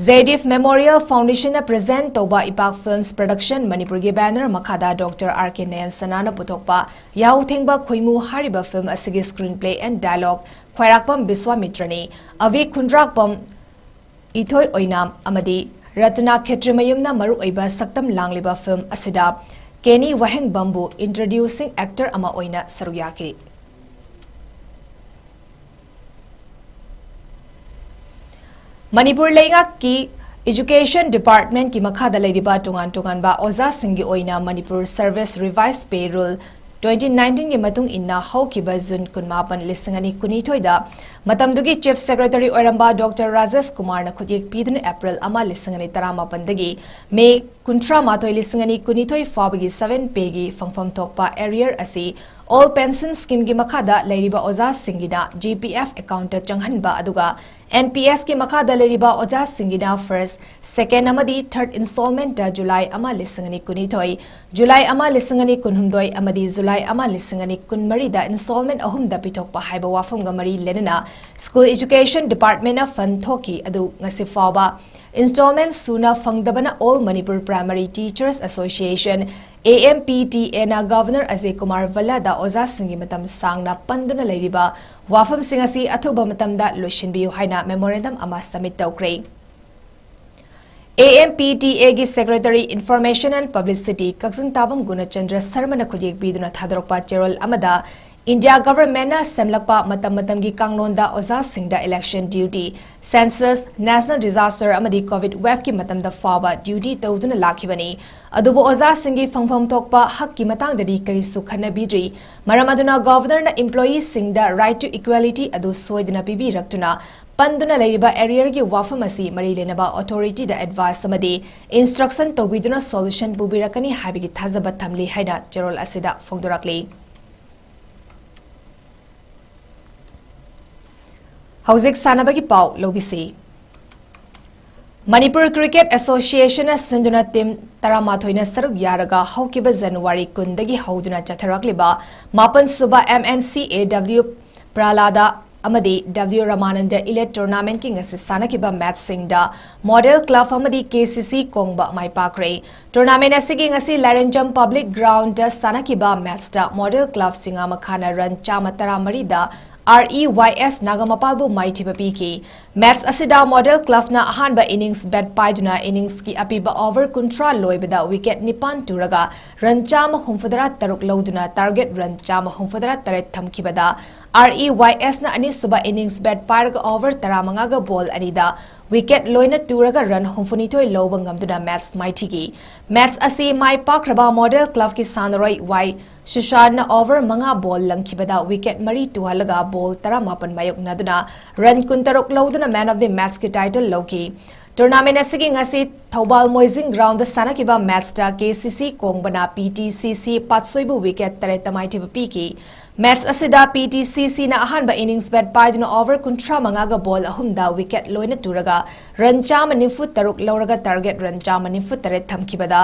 Jaideep Memorial Foundation ꯅ present ꯇꯧꯕ ꯏꯄꯥꯛ Films Production ꯃꯅꯤꯄꯨꯔꯒꯤ banner ꯃꯈꯥꯗ ꯗꯣꯛꯇꯔ ꯑꯥꯔ ꯀꯦ ꯅꯌꯟ ꯁꯅꯥꯅ ꯄꯨꯊꯣꯛꯄ ꯌꯥꯍꯧ ꯊꯦꯡꯕ ꯈꯣꯏꯃꯨ ꯍꯥꯏꯔꯤꯕ film ꯑꯁꯤꯒꯤ screenplay and dialogue ꯈ꯭ꯋꯥꯏꯔꯥꯛꯄꯝ ꯕꯤꯁ꯭ꯋꯥꯃꯤꯇ꯭ꯔꯅꯤ꯫ ꯑꯚꯤ ꯈꯨꯟꯗ꯭ꯔꯥꯛꯄꯝ, ꯏꯊꯣꯏ ꯑꯣꯏꯅꯥꯝ ꯑꯃꯗꯤ ꯔꯇꯅꯥ ꯈꯦꯇ꯭ꯔꯤꯃꯌꯨꯝꯅ ꯃꯔꯨꯑꯣꯏꯕ ꯁꯛꯇꯝ ꯂꯥꯡꯂꯤꯕ film ꯑꯁꯤꯗ ꯀꯦꯅꯤ ꯋꯥꯍꯦꯡꯕꯝꯕꯨ introducing actor ꯑꯃ ꯑꯣꯏꯅ ꯁꯔꯨꯛ ꯌꯥꯈꯤ꯫ ꯃꯅꯤꯄꯨꯔ ꯂꯩꯉꯥꯛꯀꯤ Education Department ꯀꯤ ꯃꯈꯥꯗ ꯂꯩꯔꯤꯕ ꯇꯣꯉꯥꯟ ꯇꯣꯉꯥꯟꯕ ꯑꯣꯖꯥꯁꯤꯡꯒꯤ ꯑꯣꯏꯅ Manipur Service Revised Pay Rule twenty ꯅꯥꯏꯟꯇꯤꯟꯒꯤ ꯃꯇꯨꯡ ꯏꯟꯅ ꯍꯧꯈꯤꯕ ꯖꯨꯟ ꯀꯨꯟꯃꯥꯄꯟ, ꯂꯤꯁꯤꯡ ꯑꯅꯤ ꯀꯨꯟꯅꯤꯊꯣꯏꯗ ꯃꯇꯝꯗꯨꯒꯤ Chief Secretary ꯑꯣꯏꯔꯝꯕ ꯗꯣꯛꯇꯔ ꯔꯥꯖꯦꯁ ꯀꯨꯃꯥꯔꯅ ꯈꯨꯠꯌꯦꯛ ꯄꯤꯗꯨꯅ ꯑꯦꯄ꯭ꯔꯤꯜ ꯑꯃ, ꯂꯤꯁꯤꯡ ꯑꯅꯤ ꯇꯔꯥꯃꯥꯄꯟꯗꯒꯤ ꯃꯦ ꯀꯨꯟꯊ꯭ꯔꯥ ꯃꯥꯊꯣꯏ, ꯂꯤꯁꯤꯡ ꯑꯅꯤ ꯀꯨꯟꯅꯤꯊꯣꯏ ꯐꯥꯎꯕꯒꯤ seven payꯒꯤ ꯐꯪꯐꯝ ꯊꯣꯛꯄ arrear ꯑꯁꯤ All Pension Schemeꯒꯤ ꯃꯈꯥꯗ ꯂꯩꯔꯤꯕ ꯑꯣꯖꯥꯁꯤꯡꯒꯤꯅ G P F accountꯇ ꯆꯪꯍꯟꯕ, ꯑꯗꯨꯒ N P Sꯀꯤ ꯃꯈꯥꯗ ꯂꯩꯔꯤꯕ ꯑꯣꯖꯥꯁꯤꯡꯒꯤꯅ first, second ꯑꯃꯗꯤ third installmentꯇ ꯖꯨꯂꯥꯏ ꯑꯃ, ꯂꯤꯁꯤꯡ ꯑꯅꯤ ꯀꯨꯟꯅꯤꯊꯣꯏ, ꯖꯨꯂꯥꯏ ꯑꯃ, ꯂꯤꯁꯤꯡ ꯑꯅꯤ ꯀꯨꯟꯍꯨꯝꯗꯣꯏ ꯑꯃꯗꯤ ꯖꯨꯂꯥꯏ ꯑꯃ, ꯂꯤꯁꯤꯡ ꯑꯅꯤ ꯀꯨꯟꯃꯔꯤꯗ installment ꯑꯍꯨꯝꯗ ꯄꯤꯊꯣꯛꯄ ꯍꯥꯏꯕ ꯋꯥꯐꯝꯒ ꯃꯔꯤ ꯂꯩꯅꯅ School Education Departmentꯅ fund ꯊꯣꯛꯈꯤ, ꯑꯗꯨ ꯉꯁꯤ ꯐꯥꯎꯕ installment ꯁꯨꯅ ꯐꯪꯗꯕꯅ All Manipur Primary Teachers Association, A M P T Aꯅ Governor Ajay Kumar ꯚꯜꯂꯥꯗ ꯑꯣꯖꯥꯁꯤꯡꯒꯤ ꯃꯇꯝ ꯁꯥꯡꯅ ꯄꯟꯗꯨꯅ ꯂꯩꯔꯤꯕ ꯋꯥꯐꯝꯁꯤꯡ ꯑꯁꯤ ꯑꯊꯨꯕ ꯃꯇꯝꯗ ꯂꯣꯏꯁꯤꯟꯕꯤꯌꯨ ꯍꯥꯏꯅ memorandum ꯑꯃ submit ꯇꯧꯈ꯭ꯔꯦ꯫ A M P T Aꯒꯤ Secretary Information and Publicity ꯀꯛꯆꯤꯡ ꯇꯥꯕꯝ ꯒꯨꯅꯆꯟꯗ꯭ꯔ ꯁꯔꯃꯅ ꯈꯨꯠꯌꯦꯛ ꯄꯤꯗꯨꯅ ꯊꯥꯗꯣꯔꯛꯄ ꯆꯦꯔꯣꯜ ꯑꯃꯗ India Governmentꯅ ꯁꯦꯝꯂꯛꯄ ꯃꯇꯝ ꯃꯇꯝꯒꯤ ꯀꯥꯡꯂꯣꯟꯗ ꯑꯣꯖꯥꯁꯤꯡꯗ election duty, census, national disaster ꯑꯃꯗꯤ COVID waveꯀꯤ ꯃꯇꯝꯗ ꯐꯥꯎꯕ duty ꯇꯧꯗꯨꯅ ꯂꯥꯛꯈꯤꯕꯅꯤ꯫ ꯑꯗꯨꯕꯨ ꯑꯣꯖꯥꯁꯤꯡꯒꯤ ꯐꯪꯐꯝ ꯊꯣꯛꯄ ꯍꯛꯀꯤ ꯃꯇꯥꯡꯗꯗꯤ ꯀꯔꯤꯁꯨ ꯈꯟꯅꯕꯤꯗ꯭ꯔꯤ꯫ ꯃꯔꯝ ꯑꯗꯨꯅ Governorꯅ employeeꯁꯤꯡꯗ right to equalityꯑꯗꯨ ꯁꯣꯏꯗꯅ ꯄꯤꯕꯤꯔꯛꯇꯨꯅ, ꯄꯟꯗꯨꯅ ꯂꯩꯔꯤꯕ arrearꯒꯤ ꯋꯥꯐꯝ ꯑꯁꯤ ꯃꯔꯤ ꯂꯩꯅꯕ authorityꯗ advice ꯑꯃꯗꯤ instruction ꯇꯧꯕꯤꯗꯨꯅ solution ꯄꯨꯕꯤꯔꯛꯀꯅꯤ ꯍꯥꯏꯕꯒꯤ ꯊꯥꯖꯕ ꯊꯝꯂꯤ ꯍꯥꯏꯅ ꯆꯦꯔꯣꯜ ꯑꯁꯤꯗ ꯐꯣꯡꯗꯣꯔꯛꯂꯤ꯫ ꯍꯧꯖꯤꯛ ꯁꯥꯟꯅꯕꯒꯤ ꯄꯥꯎ ꯂꯧꯕꯤꯁꯤ꯫ Manipur Cricket Associationꯅ ꯁꯤꯟꯗꯨꯅ team ꯇꯔꯥꯃꯥꯊꯣꯏꯅ ꯁꯔꯨꯛ ꯌꯥꯔꯒ ꯍꯧꯈꯤꯕ January ꯀꯨꯟꯗꯒꯤ ꯍꯧꯗꯨꯅ ꯆꯠꯊꯔꯛꯂꯤꯕ ꯃꯥꯄꯟ ꯁꯨꯕ M N C A W ꯄ꯭ꯔꯥꯂꯥꯗ ꯑꯃꯗꯤ W ꯔꯃꯥꯅꯟꯗ Elite Tournamentꯀꯤ ꯉꯁꯤ ꯁꯥꯟꯅꯈꯤꯕ matchꯁꯤꯡꯗ Model Club ꯑꯃꯗꯤ K C C ꯀꯣꯡꯕ ꯃꯥꯏ ꯄꯥꯛꯈ꯭ꯔꯦ꯫ Tournament ꯑꯁꯤꯒꯤ ꯉꯁꯤ ꯂꯥꯏꯔꯦꯟꯖꯝ Public Groundꯗ ꯁꯥꯟꯅꯈꯤꯕ matchꯇ Model Club ꯁꯤꯡꯉꯥꯃꯈꯥꯅ run ꯆꯥꯝꯃ ꯇꯔꯥꯃꯔꯤꯗ R E Y S ꯅꯥꯒꯥꯃꯄꯥꯜꯕꯨ ꯃꯥꯏꯊꯤꯕ ꯄꯤꯈꯤ꯫ Match ꯑꯁꯤꯗ Model Clubꯅ ꯑꯍꯥꯟꯕ innings bat ꯄꯥꯏꯗꯨꯅ inningsꯀꯤ ꯑꯄꯤꯕ over ꯀꯨꯟꯊ꯭ꯔꯥ ꯂꯣꯏꯕꯗ wicket ꯅꯤꯄꯥꯟ ꯇꯨꯔꯒ run ꯆꯥꯝꯃ ꯍꯨꯝꯐꯨꯇꯔꯥ ꯇꯔꯨꯛ ꯂꯧꯗꯨꯅ target run ꯆꯥꯝꯃ ꯍꯨꯝꯐꯨꯇꯔꯥ ꯇꯔꯦꯠ ꯊꯝꯈꯤꯕꯗ REYS ꯅ ꯑꯅꯤꯁꯨꯕ innings bat ꯄꯥꯏꯔꯒ over ꯇꯔꯥꯃꯉꯥꯒ ball ꯑꯅꯤꯗ wicket ꯂꯣꯏꯅ ꯇꯨꯔꯒ run ꯍꯨꯝꯐꯨꯅꯤꯊꯣꯏ ꯂꯧꯕ ꯉꯝꯗꯨꯅ match ꯃꯥꯏꯊꯤꯈꯤ꯫ Match ꯑꯁꯤ ꯃꯥꯏ ꯄꯥꯛꯈ꯭ꯔꯕ Model Club ꯀꯤ ꯁꯥꯟꯅꯔꯣꯏ ꯋꯥꯏ ꯁꯨꯁꯥꯟꯅ over ꯃꯉꯥ ball ꯂꯪꯈꯤꯕꯗ wicket ꯃꯔꯤ ꯇꯨꯍꯜꯂꯒ ball ꯇꯔꯥꯃꯥꯄꯟ ꯃꯥꯌꯣꯛꯅꯗꯨꯅ run ꯀꯨꯟꯇꯔꯨꯛ ꯂꯧꯗꯨꯅ man of the match ꯀꯤ title ꯂꯧꯈꯤ꯫ Tournament ꯑꯁꯤꯒꯤ ꯉꯁꯤ ꯊꯧꯕꯥꯜ ꯃꯣꯏꯖꯤꯡ ground ꯗ ꯁꯥꯟꯅꯈꯤꯕ match ꯇ KCC ꯀꯣꯡꯕꯅ PTCC ꯄꯥꯠꯁꯣꯏꯕꯨ wicket ꯇꯔꯦꯠꯇ ꯃꯥꯏꯊꯤꯕ ꯄꯤꯈꯤ꯫ Match ꯑꯁꯤꯗ PTCC ꯅ ꯑꯍꯥꯟꯕ innings bat ꯄꯥꯏꯗꯨꯅ over ꯀꯨꯟꯊ꯭ꯔꯥ ꯃꯉꯥꯒ ball ꯑꯍꯨꯝꯗ wicket ꯂꯣꯏꯅ ꯇꯨꯔꯒ run ꯆꯥꯝꯃ ꯅꯤꯐꯨ ꯇꯔꯨꯛ ꯂꯧꯔꯒ target run ꯆꯥꯝꯃ ꯅꯤꯐꯨ ꯇꯔꯦꯠ ꯊꯝꯈꯤꯕꯗ,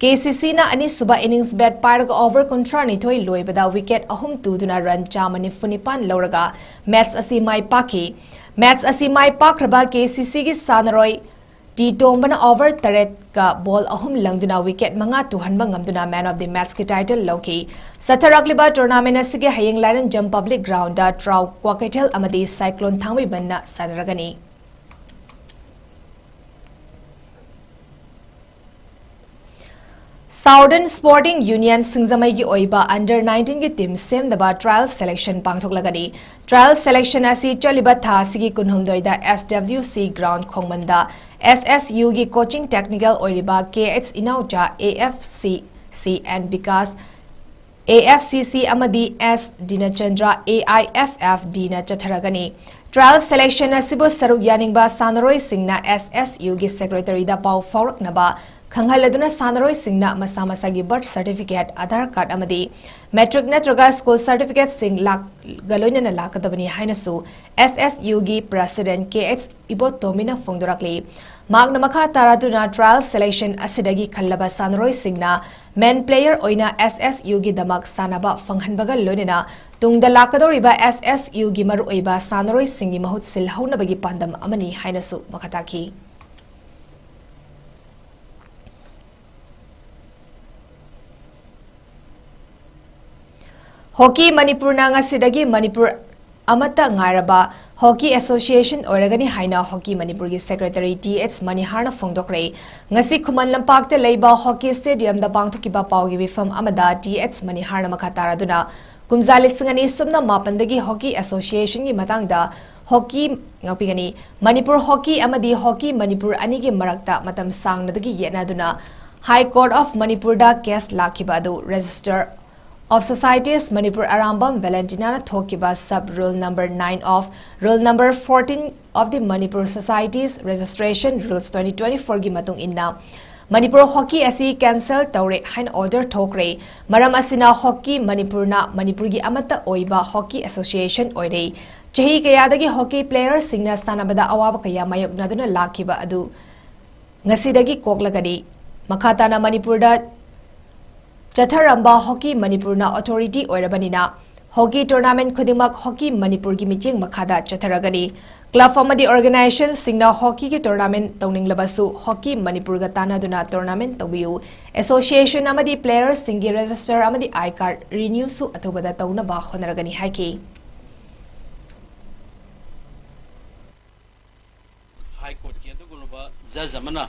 KCC ꯅ ꯑꯅꯤꯁꯨꯕ innings bat ꯄꯥꯏꯔꯒ over ꯀꯨꯟꯊ꯭ꯔꯥ ꯅꯤꯊꯣꯏ ꯂꯣꯏꯕꯗ wicket ꯑꯍꯨꯝ ꯇꯨꯗꯨꯅ run ꯆꯥꯝꯃ ꯅꯤꯐꯨ ꯅꯤꯄꯥꯟ ꯂꯧꯔꯒ match ꯑꯁꯤ ꯃꯥꯏ ꯄꯥꯛꯈꯤ꯫ Match ꯑꯁꯤ ꯃꯥꯏ ꯄꯥꯛꯈ꯭ꯔꯕ KCC ꯒꯤ ꯁꯥꯟꯅꯔꯣꯏ ꯇꯤ ꯇꯣꯝꯕꯅ over ꯇꯔꯦꯠꯀ ball ꯑꯍꯨꯝ ꯂꯪꯗꯨꯅ wicket ꯃꯉꯥ ꯇꯨꯍꯟꯕ ꯉꯝꯗꯨꯅ man of the match ꯀꯤ title ꯂꯧꯈꯤ꯫ ꯆꯠꯊꯔꯛꯂꯤꯕ tournament ꯑꯁꯤꯒꯤ ꯍꯌꯦꯡ ꯂꯥꯏꯔꯦꯟꯖꯝ public ground ꯗ ꯇ꯭ꯔꯥꯎ ꯀ꯭ꯋꯥꯀꯩꯊꯦꯜ ꯑꯃꯗꯤ ꯁꯥꯏꯀ꯭ꯂꯣꯟ ꯊꯥꯡꯃꯩꯕꯟꯅ ꯁꯥꯟꯅꯔꯒꯅꯤ꯫ Southern Sporting Union ꯁꯤꯡꯖꯃꯩꯒꯤ ꯑꯣꯏꯕ under nineteen ꯒꯤ team ꯁꯦꯝꯅꯕ trial selection ꯄꯥꯡꯊꯣꯛꯂꯒꯅꯤ꯫ Trial selection ꯑꯁꯤ ꯆꯠꯂꯤꯕ ꯊꯥ ꯑꯁꯤꯒꯤ ꯀꯨꯟꯍꯨꯝꯗꯣꯏꯗ SWC ground ꯈꯣꯡꯃꯟꯗ SSU ꯒꯤ coaching technical ꯑꯣꯏꯔꯤꯕ KH Inaocha, AFCC and Vikas, AFCC ꯑꯃꯗꯤ S ꯗꯤꯅꯆꯟꯗ꯭ꯔ, AIFFD ꯅ ꯆꯠꯊꯔꯒꯅꯤ꯫ Trial selection ꯑꯁꯤꯕꯨ ꯁꯔꯨꯛ ꯌꯥꯅꯤꯡꯕ ꯁꯥꯟꯅꯔꯣꯏꯁꯤꯡꯅ SSU ꯒꯤ secretary ꯗ ꯄꯥꯎ ꯐꯥꯎꯔꯛꯅꯕ ꯈꯪꯍꯜꯂꯗꯨꯅ ꯁꯥꯟꯅꯔꯣꯏꯁꯤꯡꯅ ꯃꯁꯥ ꯃꯁꯥꯒꯤ birth certificate, Aadhaar card ꯑꯃꯗꯤ matric ꯅꯠꯇ꯭ꯔꯒ school certificate ꯁꯤꯡ ꯂꯥꯛ-, ꯒ ꯂꯣꯏꯅꯅ ꯂꯥꯛꯀꯗꯕꯅꯤ ꯍꯥꯏꯅꯁꯨ SSU ꯒꯤ president KH ꯏꯕꯣꯇꯣꯝꯕꯤꯅ ꯐꯣꯡꯗꯣꯔꯛꯂꯤ꯫ ꯃꯍꯥꯛꯅ ꯃꯈꯥ ꯇꯥꯔꯗꯨꯅ trial selection ꯑꯁꯤꯗꯒꯤ ꯈꯜꯂꯕ ꯁꯥꯟꯅꯔꯣꯏꯁꯤꯡꯅ main player ꯑꯣꯏꯅ SSU ꯒꯤꯗꯃꯛ ꯁꯥꯟꯅꯕ ꯐꯪꯍꯟꯕꯒ ꯂꯣꯏꯅꯅ ꯇꯨꯡꯗ ꯂꯥꯛꯀꯗꯧꯔꯤꯕ SSU ꯒꯤ ꯃꯔꯨꯑꯣꯏꯕ ꯁꯥꯟꯅꯔꯣꯏꯁꯤꯡꯒꯤ ꯃꯍꯨꯠ ꯁꯤꯜꯍꯧꯅꯕꯒꯤ ꯄꯥꯟꯗꯝ ꯑꯃꯅꯤ ꯍꯥꯏꯅꯁꯨ ꯃꯈꯥ ꯇꯥꯈꯤ꯫ ꯍꯣꯀꯤ ꯃꯅꯤꯄꯨꯔꯅ ꯉꯁꯤꯗꯒꯤ ꯃꯅꯤꯄꯨꯔ ꯑꯃꯠꯇ ꯉꯥꯏꯔꯕ ꯍꯣꯀꯤ association ꯑꯣꯏꯔꯒꯅꯤ ꯍꯥꯏꯅ ꯍꯣꯀꯤ ꯃꯅꯤꯄꯨꯔꯒꯤ secretary ꯇꯤ ꯑꯦꯆ ꯃꯅꯤꯍꯥꯔꯅ ꯐꯣꯡꯗꯣꯛꯈ꯭ꯔꯦ꯫ ꯉꯁꯤ ꯈꯨꯃꯟ ꯂꯝꯄꯥꯛꯇ ꯂꯩꯕ ꯍꯣꯀꯤ stadium ꯗ ꯄꯥꯡꯊꯣꯛꯈꯤꯕ ꯄꯥꯎꯒꯤ ꯃꯤꯐꯝ ꯑꯃꯗ ꯇꯤ ꯑꯦꯆ ꯃꯅꯤꯍꯥꯔꯅ ꯃꯈꯥ ꯇꯥꯔꯗꯨꯅ ꯀꯨꯝꯖꯥ ꯂꯤꯁꯤꯡ ꯑꯅꯤ ꯁꯨꯞꯅ ꯃꯥꯄꯟꯗꯒꯤ ꯍꯣꯀꯤ ꯑꯦꯁꯣꯁꯤꯌꯦꯁꯟꯒꯤ ꯃꯇꯥꯡꯗ ꯍꯣꯀꯤ ꯉꯥꯛꯄꯤꯒꯅꯤ꯫ ꯃꯅꯤꯄꯨꯔ ꯍꯣꯀꯤ ꯑꯃꯗꯤ ꯍꯣꯀꯤ ꯃꯅꯤꯄꯨꯔ ꯑꯅꯤꯒꯤ ꯃꯔꯛꯇ ꯃꯇꯝ ꯁꯥꯡꯅꯗꯒꯤ ꯌꯦꯠꯅꯗꯨꯅ High Court of ꯃꯅꯤꯄꯨꯔꯗ ꯀꯦꯁ ꯂꯥꯛꯈꯤꯕ ꯑꯗꯨ Register of Societies Manipur Arambam ꯚꯦꯂꯦꯟꯇꯤꯅꯥꯅ ꯊꯣꯛꯈꯤꯕ Sub Rule Number nine of Rule Number fourteen of the Manipur Societies Registration Rules twenty twenty-fourꯒꯤ ꯃꯇꯨꯡ ꯏꯟꯅ ꯃꯅꯤꯄꯨꯔ ꯍꯣꯀꯤ ꯑꯁꯤ ꯀꯦꯟꯁꯦꯜ ꯇꯧꯔꯦ ꯍꯥꯏꯅ ꯑꯣꯔꯗꯔ ꯊꯣꯛꯈ꯭ꯔꯦ꯫ ꯃꯔꯝ ꯑꯁꯤꯅ ꯍꯣꯀꯤ ꯃꯅꯤꯄꯨꯔꯅ ꯃꯅꯤꯄꯨꯔꯒꯤ ꯑꯃꯠꯇ ꯑꯣꯏꯕ ꯍꯣꯀꯤ ꯑꯦꯁꯣꯁꯤꯌꯦꯁꯟ ꯑꯣꯏꯔꯦ꯫ ꯆꯍꯤ ꯀꯌꯥꯗꯒꯤ ꯍꯣꯀꯤ ꯄ꯭ꯂꯦꯌꯔꯁꯤꯡꯅ ꯁꯥꯟꯅꯕꯗ ꯑꯋꯥꯕ ꯀꯌꯥ ꯃꯥꯌꯣꯛꯅꯗꯨꯅ ꯂꯥꯛꯈꯤꯕ ꯑꯗꯨ ꯉꯁꯤꯗꯒꯤ ꯀꯣꯛꯂꯒꯅꯤ꯫ ꯃꯈꯥ ꯇꯥꯅ ꯃꯅꯤꯄꯨꯔꯗ ꯆꯠꯊꯔꯝꯕ ꯍꯣꯀꯤ ꯃꯅꯤꯄꯨꯔꯅ ꯑꯣꯊꯣꯔꯤꯇꯤ ꯑꯣꯏꯔꯕꯅꯤꯅ ꯍꯣꯀꯤ ꯇꯣꯔꯅꯥꯃꯦꯟ ꯈꯨꯗꯤꯡꯃꯛ ꯍꯣꯀꯤ ꯃꯅꯤꯄꯨꯔꯒꯤ ꯃꯤꯠꯌꯦꯡ ꯃꯈꯥꯗ ꯆꯠꯊꯔꯒꯅꯤ꯫ ꯀ꯭ꯂꯕ ꯑꯃꯗꯤ ꯑꯣꯔꯒꯅꯥꯏꯖꯦꯁꯟꯁꯤꯡꯅ ꯍꯣꯀꯤꯒꯤ ꯇꯣꯔꯅꯥꯃꯦꯟ ꯇꯧꯅꯤꯡꯂꯕꯁꯨ ꯍꯣꯀꯤ ꯃꯅꯤꯄꯨꯔꯒ ꯇꯥꯟꯅꯗꯨꯅ ꯇꯣꯔꯅꯥꯃꯦꯟ ꯇꯧꯕꯤꯌꯨ꯫ ꯑꯦꯁꯣꯁꯤꯌꯦꯁꯟ ꯑꯃꯗꯤ ꯄ꯭ꯂꯦꯌꯔꯁꯤꯡꯒꯤ ꯔꯦꯖꯤꯁꯇꯔ ꯑꯃꯗꯤ ꯑꯥꯏ ꯀꯥꯔꯗ ꯔꯤꯅ꯭ꯌꯨꯁꯨ ꯑꯊꯨꯕꯗ ꯇꯧꯅꯕ ꯍꯣꯠꯅꯔꯒꯅꯤ ꯍꯥꯏꯈꯤ꯫ ꯍꯥꯏ ꯀꯣꯔꯠꯀꯤ ꯑꯗꯨꯒꯨꯝꯂꯕ ꯖꯖ ꯑꯃꯅ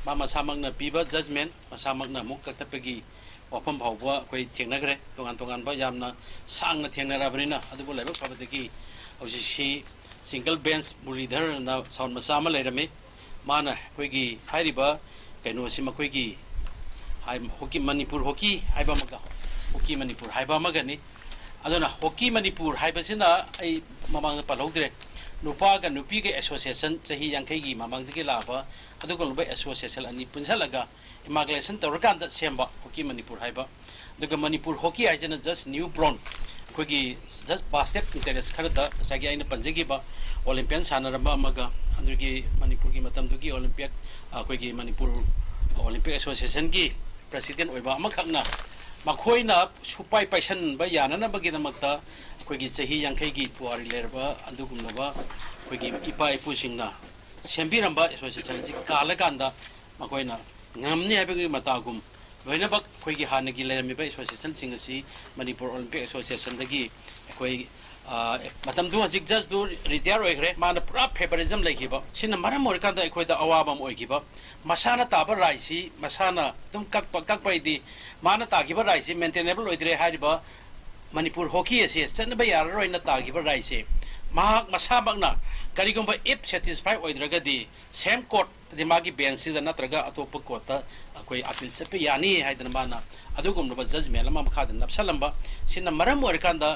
ꯃꯥ ꯃꯁꯥꯃꯛꯅ ꯄꯤꯕ ꯖꯖꯃꯦꯟ ꯃꯁꯥꯃꯛꯅ ꯑꯃꯨꯛ ꯀꯛꯊꯠꯄꯒꯤ ꯋꯥꯐꯝ ꯐꯥꯎꯕ ꯑꯩꯈꯣꯏ ꯊꯦꯡꯅꯈ꯭ꯔꯦ꯫ ꯇꯣꯉꯥꯟ ꯇꯣꯉꯥꯟꯕ ꯌꯥꯝꯅ ꯁꯥꯡꯅ ꯊꯦꯡꯅꯔꯕꯅꯤꯅ, ꯑꯗꯨꯕꯨ ꯂꯥꯏꯕꯛ ꯐꯕꯗꯒꯤ ꯍꯧꯖꯤꯛꯁꯤ ꯁꯤꯡꯒꯜ ꯕꯦꯟꯁ ꯃꯨꯔꯂꯤꯙꯔꯅ ꯁꯥꯎꯟ ꯃꯆꯥ ꯑꯃ ꯂꯩꯔꯝꯃꯤ꯫ ꯃꯥꯅ ꯑꯩꯈꯣꯏꯒꯤ ꯍꯥꯏꯔꯤꯕ ꯀꯩꯅꯣꯁꯤ ꯃꯈꯣꯏꯒꯤ ꯍꯥꯏ-, ꯍꯣꯀꯤ, ꯃꯅꯤꯄꯨꯔ ꯍꯣꯀꯤ ꯍꯥꯏꯕ ꯑꯃꯒ ꯍꯣꯀꯤ ꯃꯅꯤꯄꯨꯔ ꯍꯥꯏꯕ ꯑꯃꯒꯅꯤ꯫ ꯑꯗꯨꯅ ꯍꯣꯀꯤ ꯃꯅꯤꯄꯨꯔ ꯍꯥꯏꯕꯁꯤꯅ ꯑꯩ ꯃꯃꯥꯡꯗ ꯄꯜꯍꯧꯗ꯭ꯔꯦ, ꯅꯨꯄꯥꯒ ꯅꯨꯄꯤꯒ ꯑꯦꯁꯣꯁꯤꯌꯦꯁꯟ ꯆꯍꯤ ꯌꯥꯡꯈꯩꯒꯤ ꯃꯃꯥꯡꯗꯒꯤ ꯂꯥꯛꯑꯕ ꯑꯗꯨꯒꯨꯝꯂꯕ ꯑꯦꯁꯣꯁꯤꯌꯦꯁꯟ ꯑꯅꯤ ꯄꯨꯟꯁꯤꯜꯂꯒ ꯑꯦꯃꯥꯒ꯭ꯂꯦꯁꯟ ꯇꯧꯔꯀꯥꯟꯗ ꯁꯦꯝꯕ ꯍꯣꯀꯤ ꯃꯅꯤꯄꯨꯔ ꯍꯥꯏꯕ꯫ ꯑꯗꯨꯒ ꯃꯅꯤꯄꯨꯔ ꯍꯣꯀꯤ ꯍꯥꯏꯁꯤꯅ ꯖꯁ ꯅ꯭ꯌꯨ ꯕ꯭ꯔꯣꯟ, ꯑꯩꯈꯣꯏꯒꯤ ꯖꯁ ꯕꯥꯁꯇꯦꯠ ꯏꯟꯇꯔꯦꯁ ꯈꯔꯗ ꯉꯁꯥꯏꯒꯤ ꯑꯩꯅ ꯄꯟꯖꯈꯤꯕ ꯑꯣꯂꯤꯝꯄꯤꯌꯥꯟ ꯁꯥꯟꯅꯔꯝꯕ ꯑꯃꯒ, ꯑꯗꯨꯒꯤ ꯃꯅꯤꯄꯨꯔꯒꯤ ꯃꯇꯝꯗꯨꯒꯤ ꯑꯣꯂꯤꯝꯄꯤꯌꯥꯟ, ꯑꯩꯈꯣꯏꯒꯤ ꯃꯅꯤꯄꯨꯔ ꯑꯣꯂꯤꯝꯄꯤꯛ ꯑꯦꯁꯣꯁꯤꯌꯦꯁꯟꯒꯤ ꯄ꯭ꯔꯦꯁꯤꯗꯦꯟ ꯑꯣꯏꯕ ꯑꯃꯈꯛꯅ ꯃꯈꯣꯏꯅ ꯁꯨꯄꯥꯏ ꯄꯥꯏꯁꯟꯕ ꯌꯥꯅꯅꯕꯒꯤꯗꯃꯛꯇ ꯑꯩꯈꯣꯏꯒꯤ ꯆꯍꯤ ꯌꯥꯡꯈꯩꯒꯤ ꯄꯨꯋꯥꯔꯤ ꯂꯩꯔꯕ ꯑꯗꯨꯒꯨꯝꯂꯕ ꯑꯩꯈꯣꯏꯒꯤ ꯏꯄꯥ ꯏꯄꯨꯁꯤꯡꯅ ꯁꯦꯝꯕꯤꯔꯝꯕ ꯑꯦꯁꯣꯁꯤꯌꯦꯁꯟꯁꯤ ꯀꯥꯜꯂꯀꯥꯟꯗ ꯃꯈꯣꯏꯅ ꯉꯝꯅꯤ ꯍꯥꯏꯕꯒꯤ ꯃꯇꯥꯒꯨꯝ ꯂꯣꯏꯅꯃꯛ ꯑꯩꯈꯣꯏꯒꯤ ꯍꯥꯟꯅꯒꯤ ꯂꯩꯔꯝꯃꯤꯕ ꯑꯦꯁꯣꯁꯤꯌꯦꯁꯟꯁꯤꯡ ꯑꯁꯤ ꯃꯅꯤꯄꯨꯔ ꯑꯣꯂꯤꯝꯄꯤꯛ ꯑꯦꯁꯣꯁꯤꯌꯦꯁꯟꯗꯒꯤ ꯑꯩꯈꯣꯏ, ꯑ, ꯃꯇꯝꯗꯨ ꯍꯧꯖꯤꯛ ꯖꯁꯇꯨ ꯔꯤꯇꯥꯌꯔ ꯑꯣꯏꯈ꯭ꯔꯦ꯫ ꯃꯥꯅ ꯄꯨꯔꯥ ꯐꯦꯕꯔꯤꯖꯝ ꯂꯩꯈꯤꯕ꯫ ꯁꯤꯅ ꯃꯔꯝ ꯑꯣꯏꯔꯀꯥꯟꯗ ꯑꯩꯈꯣꯏꯗ ꯑꯋꯥꯕ ꯑꯃ ꯑꯣꯏꯈꯤꯕ꯫ ꯃꯁꯥꯅ ꯇꯥꯕ ꯔꯥꯏꯠꯁꯤ ꯃꯁꯥꯅ ꯑꯗꯨꯝ ꯀꯛꯄ, ꯀꯛꯄ ꯍꯥꯏꯗꯤ ꯃꯥꯅ ꯇꯥꯈꯤꯕ ꯔꯥꯏꯠꯁꯤ ꯃꯦꯟꯇꯦꯅꯦꯕꯜ ꯑꯣꯏꯗ꯭ꯔꯦ ꯍꯥꯏꯔꯤꯕ ꯃꯅꯤꯄꯨꯔ ꯍꯣꯀꯤ ꯑꯁꯤ ꯆꯠꯅꯕ ꯌꯥꯔꯔꯣꯏꯅ ꯇꯥꯈꯤꯕ ꯔꯥꯏꯁꯦ ꯃꯍꯥꯛ ꯃꯁꯥꯃꯛꯅ ꯀꯔꯤꯒꯨꯝꯕ if satisfy ꯑꯣꯏꯗ꯭ꯔꯒꯗꯤ same court ꯑꯗꯤ ꯃꯥꯒꯤ benchꯁꯤꯗ ꯅꯠꯇ꯭ꯔꯒ ꯑꯇꯣꯞꯄ courtꯇ ꯑꯩꯈꯣꯏ appeal ꯆꯠꯄ ꯌꯥꯅꯤ ꯍꯥꯏꯗꯅ ꯃꯥꯅ ꯑꯗꯨꯒꯨꯝꯂꯕ judgment ꯑꯃ ꯃꯈꯥꯗ ꯅꯞꯁꯜꯂꯝꯕ꯫ ꯁꯤꯅ ꯃꯔꯝ ꯑꯣꯏꯔꯀꯥꯟꯗ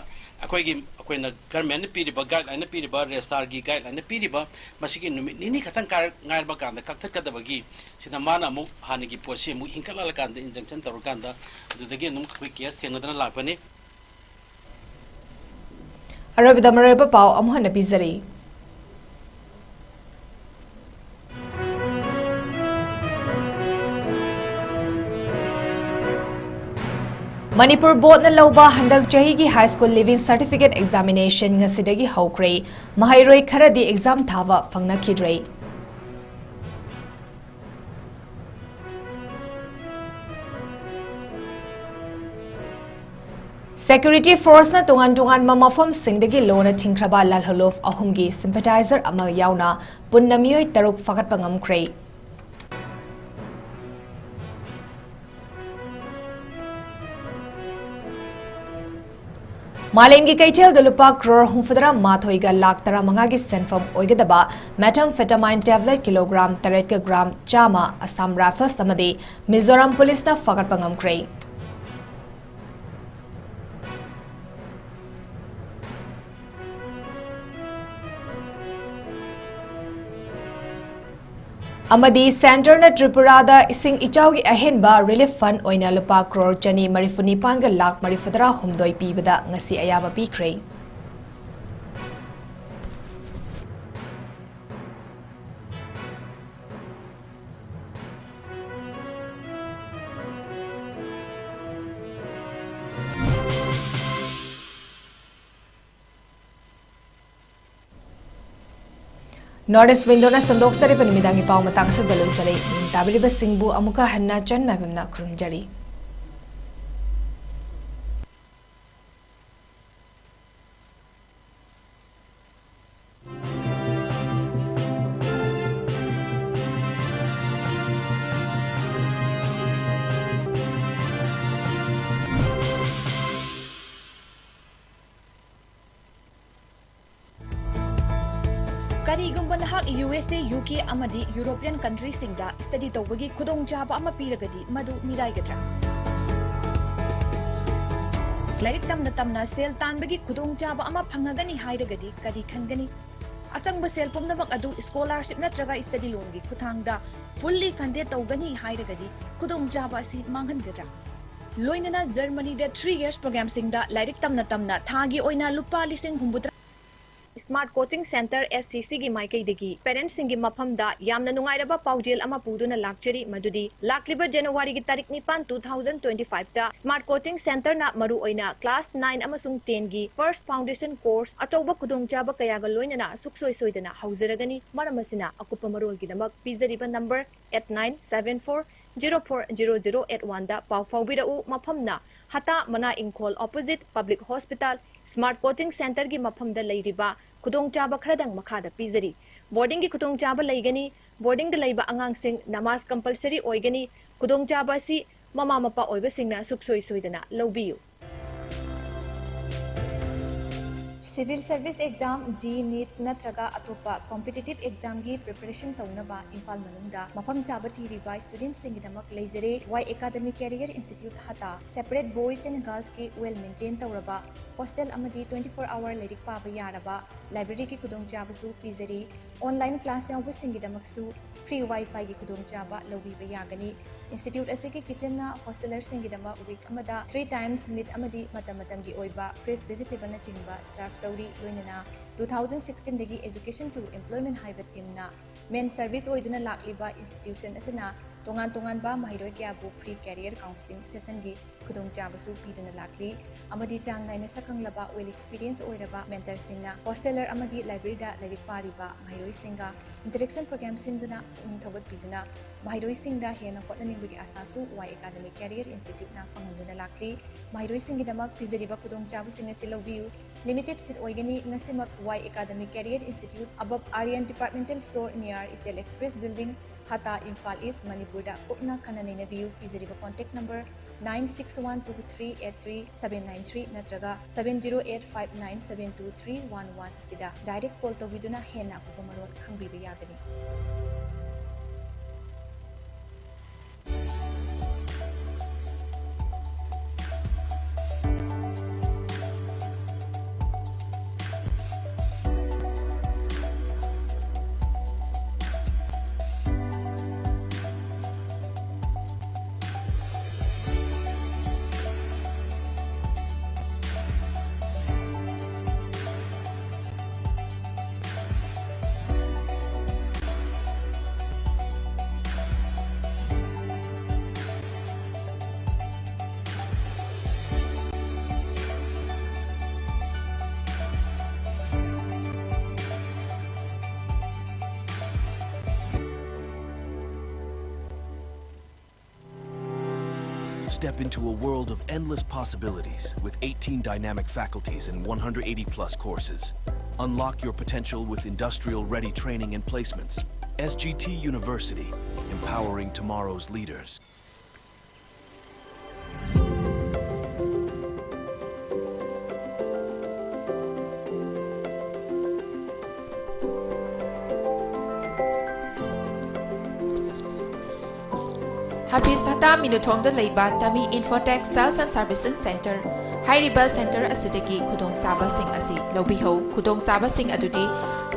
ꯑꯩꯈꯣꯏꯒꯤ, ꯑꯩꯈꯣꯏꯅ governmentꯅ ꯄꯤꯔꯤꯕ guidelineꯅ ꯄꯤꯔꯤꯕ, registrarꯒꯤ guidelineꯅ ꯄꯤꯔꯤꯕ, ꯃꯁꯤꯒꯤ ꯅꯨꯃꯤꯠ ꯅꯤꯅꯤ ꯈꯛꯇꯪ ꯀꯥꯏꯔ-, ꯉꯥꯏꯔꯕ ꯀꯥꯟꯗ ꯀꯛꯊꯠꯀꯗꯕꯒꯤ, ꯁꯤꯗ ꯃꯥꯅ ꯑꯃꯨꯛ ꯍꯥꯟꯅꯒꯤ ꯄꯣꯠꯁꯤ ꯑꯃꯨꯛ ꯍꯤꯡꯀꯠꯍꯜꯂꯀꯥꯟꯗ injunction ꯇꯧꯔꯀꯥꯟꯗ ꯑꯗꯨꯗꯒꯤ ꯑꯗꯨꯝ ꯑꯩꯈꯣꯏ case ꯊꯦꯡꯅꯗꯅ ꯂꯥꯛꯄꯅꯤ꯫ ꯑꯔꯣꯏꯕꯗ ꯃꯔꯨꯑꯣꯏꯕ ꯄꯥꯎ ꯑꯃꯨꯛ ꯍꯟꯅ ꯄꯤꯖꯔꯤ꯫ ꯃꯅꯤꯄꯨꯔ ꯕꯣꯔꯗꯅ ꯂꯧꯕ ꯍꯟꯗꯛ ꯆꯍꯤꯒꯤ High School Leaving Certificate Examination ꯉꯁꯤꯗꯒꯤ ꯍꯧꯈ꯭ꯔꯦ꯫ ꯃꯍꯩꯔꯣꯏ ꯈꯔꯗꯤ exam ꯊꯥꯕ ꯐꯪꯅꯈꯤꯗ꯭ꯔꯦ꯫ Security forceꯅ ꯇꯣꯉꯥꯟ ꯇꯣꯉꯥꯟꯕ ꯃꯐꯝꯁꯤꯡꯗꯒꯤ ꯂꯣꯟꯅ ꯊꯤꯡꯈ꯭ꯔꯕ ꯂꯥꯜꯍꯧꯂꯨꯞ ꯑꯍꯨꯝꯒꯤ sympathizer ꯑꯃ ꯌꯥꯎꯅ ꯄꯨꯟꯅ ꯃꯤꯑꯣꯏ ꯇꯔꯨꯛ ꯐꯥꯒꯠꯄ ꯉꯝꯈ꯭ꯔꯦ꯫ ꯃꯥꯂꯦꯝꯒꯤ ꯀꯩꯊꯦꯜꯗ ꯂꯨꯄꯥ ꯀ꯭ꯔꯣꯔ ꯍꯨꯝꯐꯨꯇꯔꯥ ꯃꯥꯊꯣꯏꯒ ꯂꯥꯈ ꯇꯔꯥꯃꯉꯥꯒꯤ ꯁꯦꯟꯐꯝ ꯑꯣꯏꯒꯗꯕ methamphetamine tablet kilogram ꯇꯔꯦꯠꯀ gram ꯆꯥꯝꯃ Assam Rifles ꯑꯃꯗꯤ ꯃꯤꯖꯣꯔꯥꯝ ꯄꯨꯂꯤꯁꯅ ꯐꯥꯒꯠꯄ ꯉꯝꯈ꯭ꯔꯦ꯫ ꯑꯃꯗꯤ centreꯅ ꯇ꯭ꯔꯤꯄꯨꯔꯥꯗ ꯏꯁꯤꯡ ꯏꯆꯥꯎꯒꯤ ꯑꯍꯦꯟꯕ relief fund ꯑꯣꯏꯅ ꯂꯨꯄꯥ ꯀ꯭ꯔꯣꯔ ꯆꯅꯤ ꯃꯔꯤꯐꯨ ꯅꯤꯄꯥꯟꯒ ꯂꯥꯈ ꯃꯔꯤꯐꯨꯇꯔꯥ ꯍꯨꯝꯗꯣꯏ ꯄꯤꯕꯗ ꯉꯁꯤ ꯑꯌꯥꯕ ꯄꯤꯈ꯭ꯔꯦ꯫ North East Windowꯅ ꯁꯟꯗꯣꯛꯆꯔꯤꯕ ꯅꯨꯃꯤꯗꯥꯡꯒꯤ ꯄꯥꯎ ꯃꯇꯥꯡ ꯑꯁꯤꯗ ꯂꯣꯏꯁꯤꯜꯂꯤ꯫ ꯅꯤꯡ ꯇꯥꯕꯤꯔꯤꯕꯁꯤꯡꯕꯨ ꯑꯃꯨꯛꯀ ꯍꯟꯅ ꯆꯟ ꯃꯥꯏꯕꯝꯅ ꯈꯨꯔꯨꯝꯖꯔꯤ꯫ ꯀꯔꯤꯒꯨꯝꯕ ꯅꯍꯥꯛ ꯌꯨ ꯑꯦꯁ ꯑꯦ, ꯌꯨ ꯀꯦ ꯑꯃꯗꯤ ꯌꯨꯔꯣꯄꯤꯌꯟ ꯀꯟꯇ꯭ꯔꯤꯁꯤꯡꯗ ꯁ꯭ꯇꯗꯤ ꯇꯧꯕꯒꯤ ꯈꯨꯗꯣꯡꯆꯥꯕ ꯑꯃ ꯄꯤꯔꯒꯗꯤ, ꯃꯗꯨ ꯃꯤꯔꯥꯏꯒꯗ꯭ꯔꯥ? ꯂꯥꯏꯔꯤꯛ ꯇꯝꯅ ꯇꯝꯅ ꯁꯦꯜ ꯇꯥꯟꯕꯒꯤ ꯈꯨꯗꯣꯡꯆꯥꯕ ꯑꯃ ꯐꯪꯉꯒꯅꯤ ꯍꯥꯏꯔꯒꯗꯤ ꯀꯔꯤ ꯈꯟꯒꯅꯤ? ꯑꯆꯪꯕ ꯁꯦꯜ ꯄꯨꯝꯅꯃꯛ ꯑꯗꯨ ꯁ꯭ꯀꯣꯂꯥꯔꯁꯤꯞ ꯅꯠꯇ꯭ꯔꯒ ꯁ꯭ꯇꯗꯤ ꯂꯣꯟꯒꯤ ꯈꯨꯠꯊꯥꯡꯗ ꯐꯨꯜꯂꯤ ꯐꯟꯗꯦꯗ ꯇꯧꯒꯅꯤ ꯍꯥꯏꯔꯒꯗꯤ ꯈꯨꯗꯣꯡꯆꯥꯕ ꯑꯁꯤ ꯃꯥꯡꯍꯟꯒꯗ꯭ꯔꯥ? ꯂꯣꯏꯅꯅ ꯖꯔꯃꯅꯤꯗ ꯊ꯭ꯔꯤ ꯌꯔꯁ ꯄ꯭ꯔꯣꯒ꯭ꯔꯥꯝꯁꯤꯡꯗ ꯂꯥꯏꯔꯤꯛ ꯇꯝꯅ ꯇꯝꯅ ꯊꯥꯒꯤ ꯑꯣꯏꯅ ꯂꯨꯄꯥ ꯂꯤꯁꯤꯡ ꯍꯨꯝꯐꯨꯇꯔꯥ smart coaching centre, S C ꯁꯤꯒꯤ ꯃꯥꯏꯀꯩꯗꯒꯤ ꯄꯦꯔꯦꯟꯠꯁꯤꯡꯒꯤ ꯃꯐꯝꯗ ꯌꯥꯝꯅ ꯅꯨꯡꯉꯥꯏꯔꯕ ꯄꯥꯎꯖꯦꯜ ꯑꯃ ꯄꯨꯗꯨꯅ ꯂꯥꯛꯆꯔꯤ, ꯃꯗꯨꯗꯤ ꯂꯥꯛꯂꯤꯕ ꯖꯅꯋꯥꯔꯤꯒꯤ ꯇꯥꯔꯤꯛ ꯅꯤꯄꯥꯟ, two thousand twenty five ꯇ ꯁ꯭ꯃꯥꯔꯠ ꯀꯣꯆꯤꯡ ꯁꯦꯟꯇꯔꯅ ꯃꯔꯨꯑꯣꯏꯅ ꯀ꯭ꯂꯥꯁ ꯅꯥꯏꯟ ꯑꯃꯁꯨꯡ ꯇꯦꯟꯒꯤ ꯐꯥꯔꯁ ꯐꯥꯎꯟꯗꯦꯁꯟ ꯀꯣꯔꯁ ꯑꯆꯧꯕ ꯈꯨꯗꯣꯡꯆꯥꯕ ꯀꯌꯥꯒ ꯂꯣꯏꯅꯅ ꯁꯨꯛꯁꯣꯏ ꯁꯣꯏꯗꯅ ꯍꯧꯖꯔꯒꯅꯤ꯫ ꯃꯔꯝ ꯑꯁꯤꯅ, ꯑꯀꯨꯞꯄ ꯃꯔꯣꯜꯒꯤꯗꯃꯛ ꯄꯤꯖꯔꯤꯕ number eight nine seven four zero four zero zero eight one ꯗ ꯄꯥꯎ ꯐꯥꯎꯕꯤꯔꯛꯎ꯫ ꯃꯐꯝꯅ ꯍꯇꯥ ꯃꯅꯥ ꯏꯪꯈꯣꯜ, opposite Public Hospital, smart coaching ꯁꯦꯟꯇꯔꯒꯤ ꯃꯐꯝꯗ ꯂꯩꯔꯤꯕ ꯈꯨꯗꯣꯡꯆꯥꯕ ꯈꯔꯗꯪ ꯃꯈꯥꯗ ꯄꯤꯖꯔꯤ꯫ ꯕꯣꯔꯗꯤꯡꯒꯤ ꯈꯨꯗꯣꯡꯆꯥꯕ ꯂꯩꯒꯅꯤ꯫ ꯕꯣꯔꯗꯤꯡꯗ ꯂꯩꯕ ꯑꯉꯥꯡꯁꯤꯡ ꯅꯃꯥꯖ ꯀꯝꯄꯜꯁꯔꯤ ꯑꯣꯏꯒꯅꯤ꯫ ꯈꯨꯗꯣꯡꯆꯥꯕ ꯑꯁꯤ ꯃꯃꯥ ꯃꯄꯥ ꯑꯣꯏꯕꯁꯤꯡꯅ ꯁꯨꯛꯁꯣꯏ ꯁꯣꯏꯗꯅ ꯂꯧꯕꯤꯌꯨ꯫ Civil service exam, JEE NEET ꯅꯠꯇ꯭ꯔꯒ ꯑꯇꯣꯞꯄ ꯀꯣꯝꯄꯤꯇꯤꯇꯤꯚ ꯑꯦꯛꯖꯥꯝꯒꯤ ꯄ꯭ꯔꯤꯄꯦꯔꯦꯁꯟ ꯇꯧꯅꯕ ꯏꯝꯐꯥꯜ ꯃꯅꯨꯡꯗ ꯃꯐꯝ ꯆꯥꯕ ꯊꯤꯔꯤꯕ ꯁ꯭ꯇꯨꯗꯦꯟꯠꯁꯤꯡꯒꯤꯗꯃꯛ ꯂꯩꯖꯔꯦ Y academy career institute Hatta. Separate boys and ꯒꯔꯜꯁꯀꯤ ꯋꯦꯜ ꯃꯦꯟꯇꯦꯟ ꯇꯧꯔꯕ ꯍꯣꯁꯇꯦꯜ ꯑꯃꯗꯤ twenty four hour ꯂꯥꯏꯔꯤꯛ ꯄꯥꯕ ꯌꯥꯔꯕ ꯂꯥꯏꯕ꯭ꯔꯦꯔꯤꯒꯤ ꯈꯨꯗꯣꯡꯆꯥꯕꯁꯨ ꯄꯤꯖꯔꯤ꯫ ꯑꯣꯟꯂꯥꯏꯟ ꯀ꯭ꯂꯥꯁ ꯌꯥꯎꯕꯁꯤꯡꯒꯤꯗꯃꯛꯁꯨ ꯐ꯭ꯔꯤ ꯋꯥꯏꯐꯥꯏꯒꯤ ꯈꯨꯗꯣꯡꯆꯥꯕ ꯂꯧꯕꯤꯕ ꯌꯥꯒꯅꯤ꯫ ꯏꯟꯁꯇꯤꯇ꯭ꯌꯨꯠ ꯑꯁꯤꯒꯤ ꯀꯤꯆꯟꯅ ꯍꯣꯁꯇꯦꯂꯔꯁꯤꯡꯒꯤꯗꯃꯛ ꯋꯤꯛ ꯑꯃꯗ ꯊ꯭ꯔꯤ ꯇꯥꯏꯝꯁ ꯃꯤꯠ ꯑꯃꯗꯤ ꯃꯇꯝ ꯃꯇꯝꯒꯤ ꯑꯣꯏꯕ ꯐ꯭ꯔꯦꯁ ꯚꯦꯖꯤꯇꯦꯕꯜꯅꯆꯤꯡꯕ ꯁꯔꯚ ꯇꯧꯔꯤ꯫ ꯂꯣꯏꯅꯅ two thousand sixteen ꯗꯒꯤ Education to Employment ꯍꯥꯏꯕ ꯊꯤꯝꯅ ꯃꯦꯟ ꯁꯔꯚꯤꯁ ꯑꯣꯏꯗꯨꯅ ꯂꯥꯛꯂꯤꯕ ꯏꯟꯁꯇꯤꯇ꯭ꯌꯨꯁꯟ ꯑꯁꯤꯅ ꯇꯣꯉꯥꯟ ꯇꯣꯉꯥꯟꯕ ꯃꯍꯩꯔꯣꯏ ꯀꯌꯥꯕꯨ ꯐ꯭ꯔꯤ ꯀꯦꯔꯤꯌꯔ ꯀꯥꯎꯟꯁꯤꯂꯤꯡ ꯁꯦꯁꯟꯒꯤ ꯈꯨꯗꯣꯡꯆꯥꯕꯁꯨ ꯄꯤꯗꯨꯅ ꯂꯥꯛꯂꯤ ꯑꯃꯗꯤ ꯆꯥꯡ ꯅꯥꯏꯅ ꯁꯛꯈꯪꯂꯕ, ꯋꯦꯜ ꯑꯦꯛꯁꯄꯤꯔꯤꯌꯦꯟꯁ ꯑꯣꯏꯔꯕ ꯃꯦꯟꯇꯔꯁꯤꯡꯅ ꯍꯣꯁꯇꯦꯂꯔ ꯑꯃꯒꯤ ꯂꯥꯏꯕ꯭ꯔꯦꯔꯤꯗ ꯂꯥꯏꯔꯤꯛ ꯄꯥꯔꯤꯕ ꯃꯍꯩꯔꯣꯏꯁꯤꯡꯒ ꯏꯟꯇꯔꯦꯛꯁꯟ ꯄ꯭ꯔꯣꯒ꯭ꯔꯥꯝ ꯁꯤꯟꯗꯨꯅ ꯄꯨꯛꯅꯤꯡ ꯊꯧꯒꯠꯄꯤꯗꯨꯅ ꯃꯍꯩꯔꯣꯏꯁꯤꯡꯗ ꯍꯦꯟꯅ ꯍꯣꯠꯅꯅꯤꯡꯕꯒꯤ ꯑꯥꯁꯥꯁꯨ ꯋꯥꯏ ꯑꯦꯀꯥꯗꯃꯤꯛ ꯀꯦꯔꯤꯌꯔ ꯏꯟꯁꯇꯤꯇ꯭ꯌꯨꯠꯅ ꯐꯪꯍꯟꯗꯨꯅ ꯂꯥꯛꯂꯤ꯫ ꯃꯍꯩꯔꯣꯏꯁꯤꯡꯒꯤꯗꯃꯛ ꯄꯤꯖꯔꯤꯕ ꯈꯨꯗꯣꯡꯆꯥꯕꯁꯤꯡ ꯑꯁꯤ ꯂꯧꯕꯤꯌꯨ꯫ ꯂꯤꯃꯤꯇꯦꯗ ꯁꯤꯠ ꯑꯣꯏꯒꯅꯤ꯫ ꯉꯁꯤꯃꯛ Y academic career institute, above Aryan departmental store, near Ichel express building, Hatta, Imphal east, ꯃꯅꯤꯄꯨꯔꯗ ꯀꯨꯞꯅ ꯈꯟꯅ ꯅꯩꯅꯕꯤꯌꯨ꯫ ꯄꯤꯖꯔꯤꯕ contact number nine six one two three eight three seven nine three ꯅꯠꯇ꯭ꯔꯒ seven zero eight five nine seven two three one one ꯑꯁꯤꯗ direct call ꯇꯧꯕꯤꯗꯨꯅ ꯍꯦꯟꯅ ꯑꯀꯨꯞꯄ ꯃꯔꯣꯜ ꯈꯪꯕꯤꯕ ꯌꯥꯒꯅꯤ꯫ Step into a world of endless possibilities with eighteen dynamic faculties and one hundred eighty plus courses. Unlock your potential with industrial ready training and placements. S G T University, empowering tomorrow's leaders. ꯍꯥꯐꯤꯖ ꯍꯇꯥ ꯃꯤꯅꯨꯊꯣꯡꯗ ꯂꯩꯕ ꯇꯃꯤ Infotech Sales and Servicing Center ꯍꯥꯏꯔꯤꯕ center ꯑꯁꯤꯗꯒꯤ ꯈꯨꯗꯣꯡꯆꯥꯕꯁꯤꯡ ꯑꯁꯤ ꯂꯧꯕꯤꯍꯧ꯫ ꯈꯨꯗꯣꯡꯆꯥꯕꯁꯤꯡ ꯑꯗꯨꯗꯤ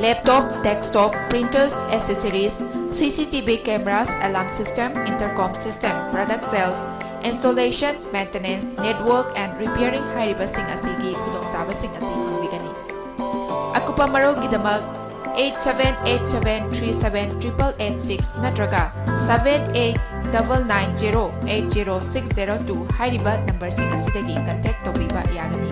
laptop, desktop, printers, accessories, C C T V cameras, alarm system, intercom system, product sales, installation, maintenance, network and repairing ꯍꯥꯏꯔꯤꯕꯁꯤꯡ ꯑꯁꯤꯒꯤ ꯈꯨꯗꯣꯡꯆꯥꯕꯁꯤꯡ ꯑꯁꯤ ꯐꯪꯕꯤꯒꯅꯤ꯫ ꯑꯀꯨꯞꯄ ꯃꯔꯣꯜꯒꯤꯗꯃꯛ eight seven eight seven three seven triple eight six ꯅꯠꯇ꯭ꯔꯒ seven eight double nine zero eight zero six zero two ꯍꯥꯏꯔꯤꯕ numberꯁꯤꯡ ꯑꯁꯤꯗꯒꯤ contact ꯇꯧꯕꯤꯕ ꯌꯥꯒꯅꯤ꯫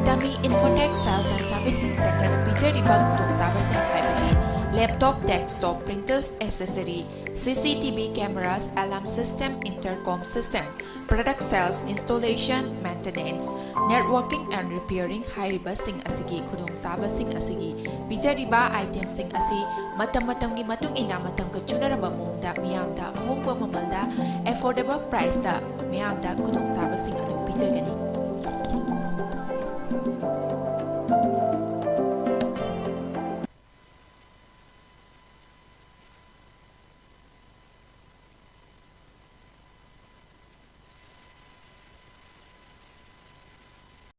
Tami Infotech Sales and Servicing Centerꯅ ꯄꯤꯖꯔꯤꯕ ꯈꯨꯗꯣꯡꯆꯥꯕꯁꯤꯡ ꯍꯥꯏꯕꯗꯤ laptop, desktop, printers, accessory, C C T V cameras, alarm system, intercom system, product sales, installation, maintenance, networking and repairing ꯍꯥꯏꯔꯤꯕꯁꯤꯡ ꯑꯁꯤꯒꯤ ꯈꯨꯗꯣꯡꯆꯥꯕꯁꯤꯡ ꯑꯁꯤꯒꯤ ꯄꯤꯖꯔꯤꯕ itemꯁꯤꯡ ꯑꯁꯤ ꯃꯇꯝ ꯃꯇꯝꯒꯤ ꯃꯇꯨꯡ ꯏꯟꯅ ꯃꯇꯝꯒ ꯆꯨꯅꯔꯕ ꯃꯑꯣꯡꯗ ꯃꯤꯌꯥꯝꯗ ꯑꯍꯣꯡꯕ ꯃꯃꯜꯗ affordable priceꯇ ꯃꯤꯌꯥꯝꯗ ꯈꯨꯗꯣꯡꯆꯥꯕꯁꯤꯡ ꯑꯗꯨ ꯄꯤꯖꯒꯅꯤ꯫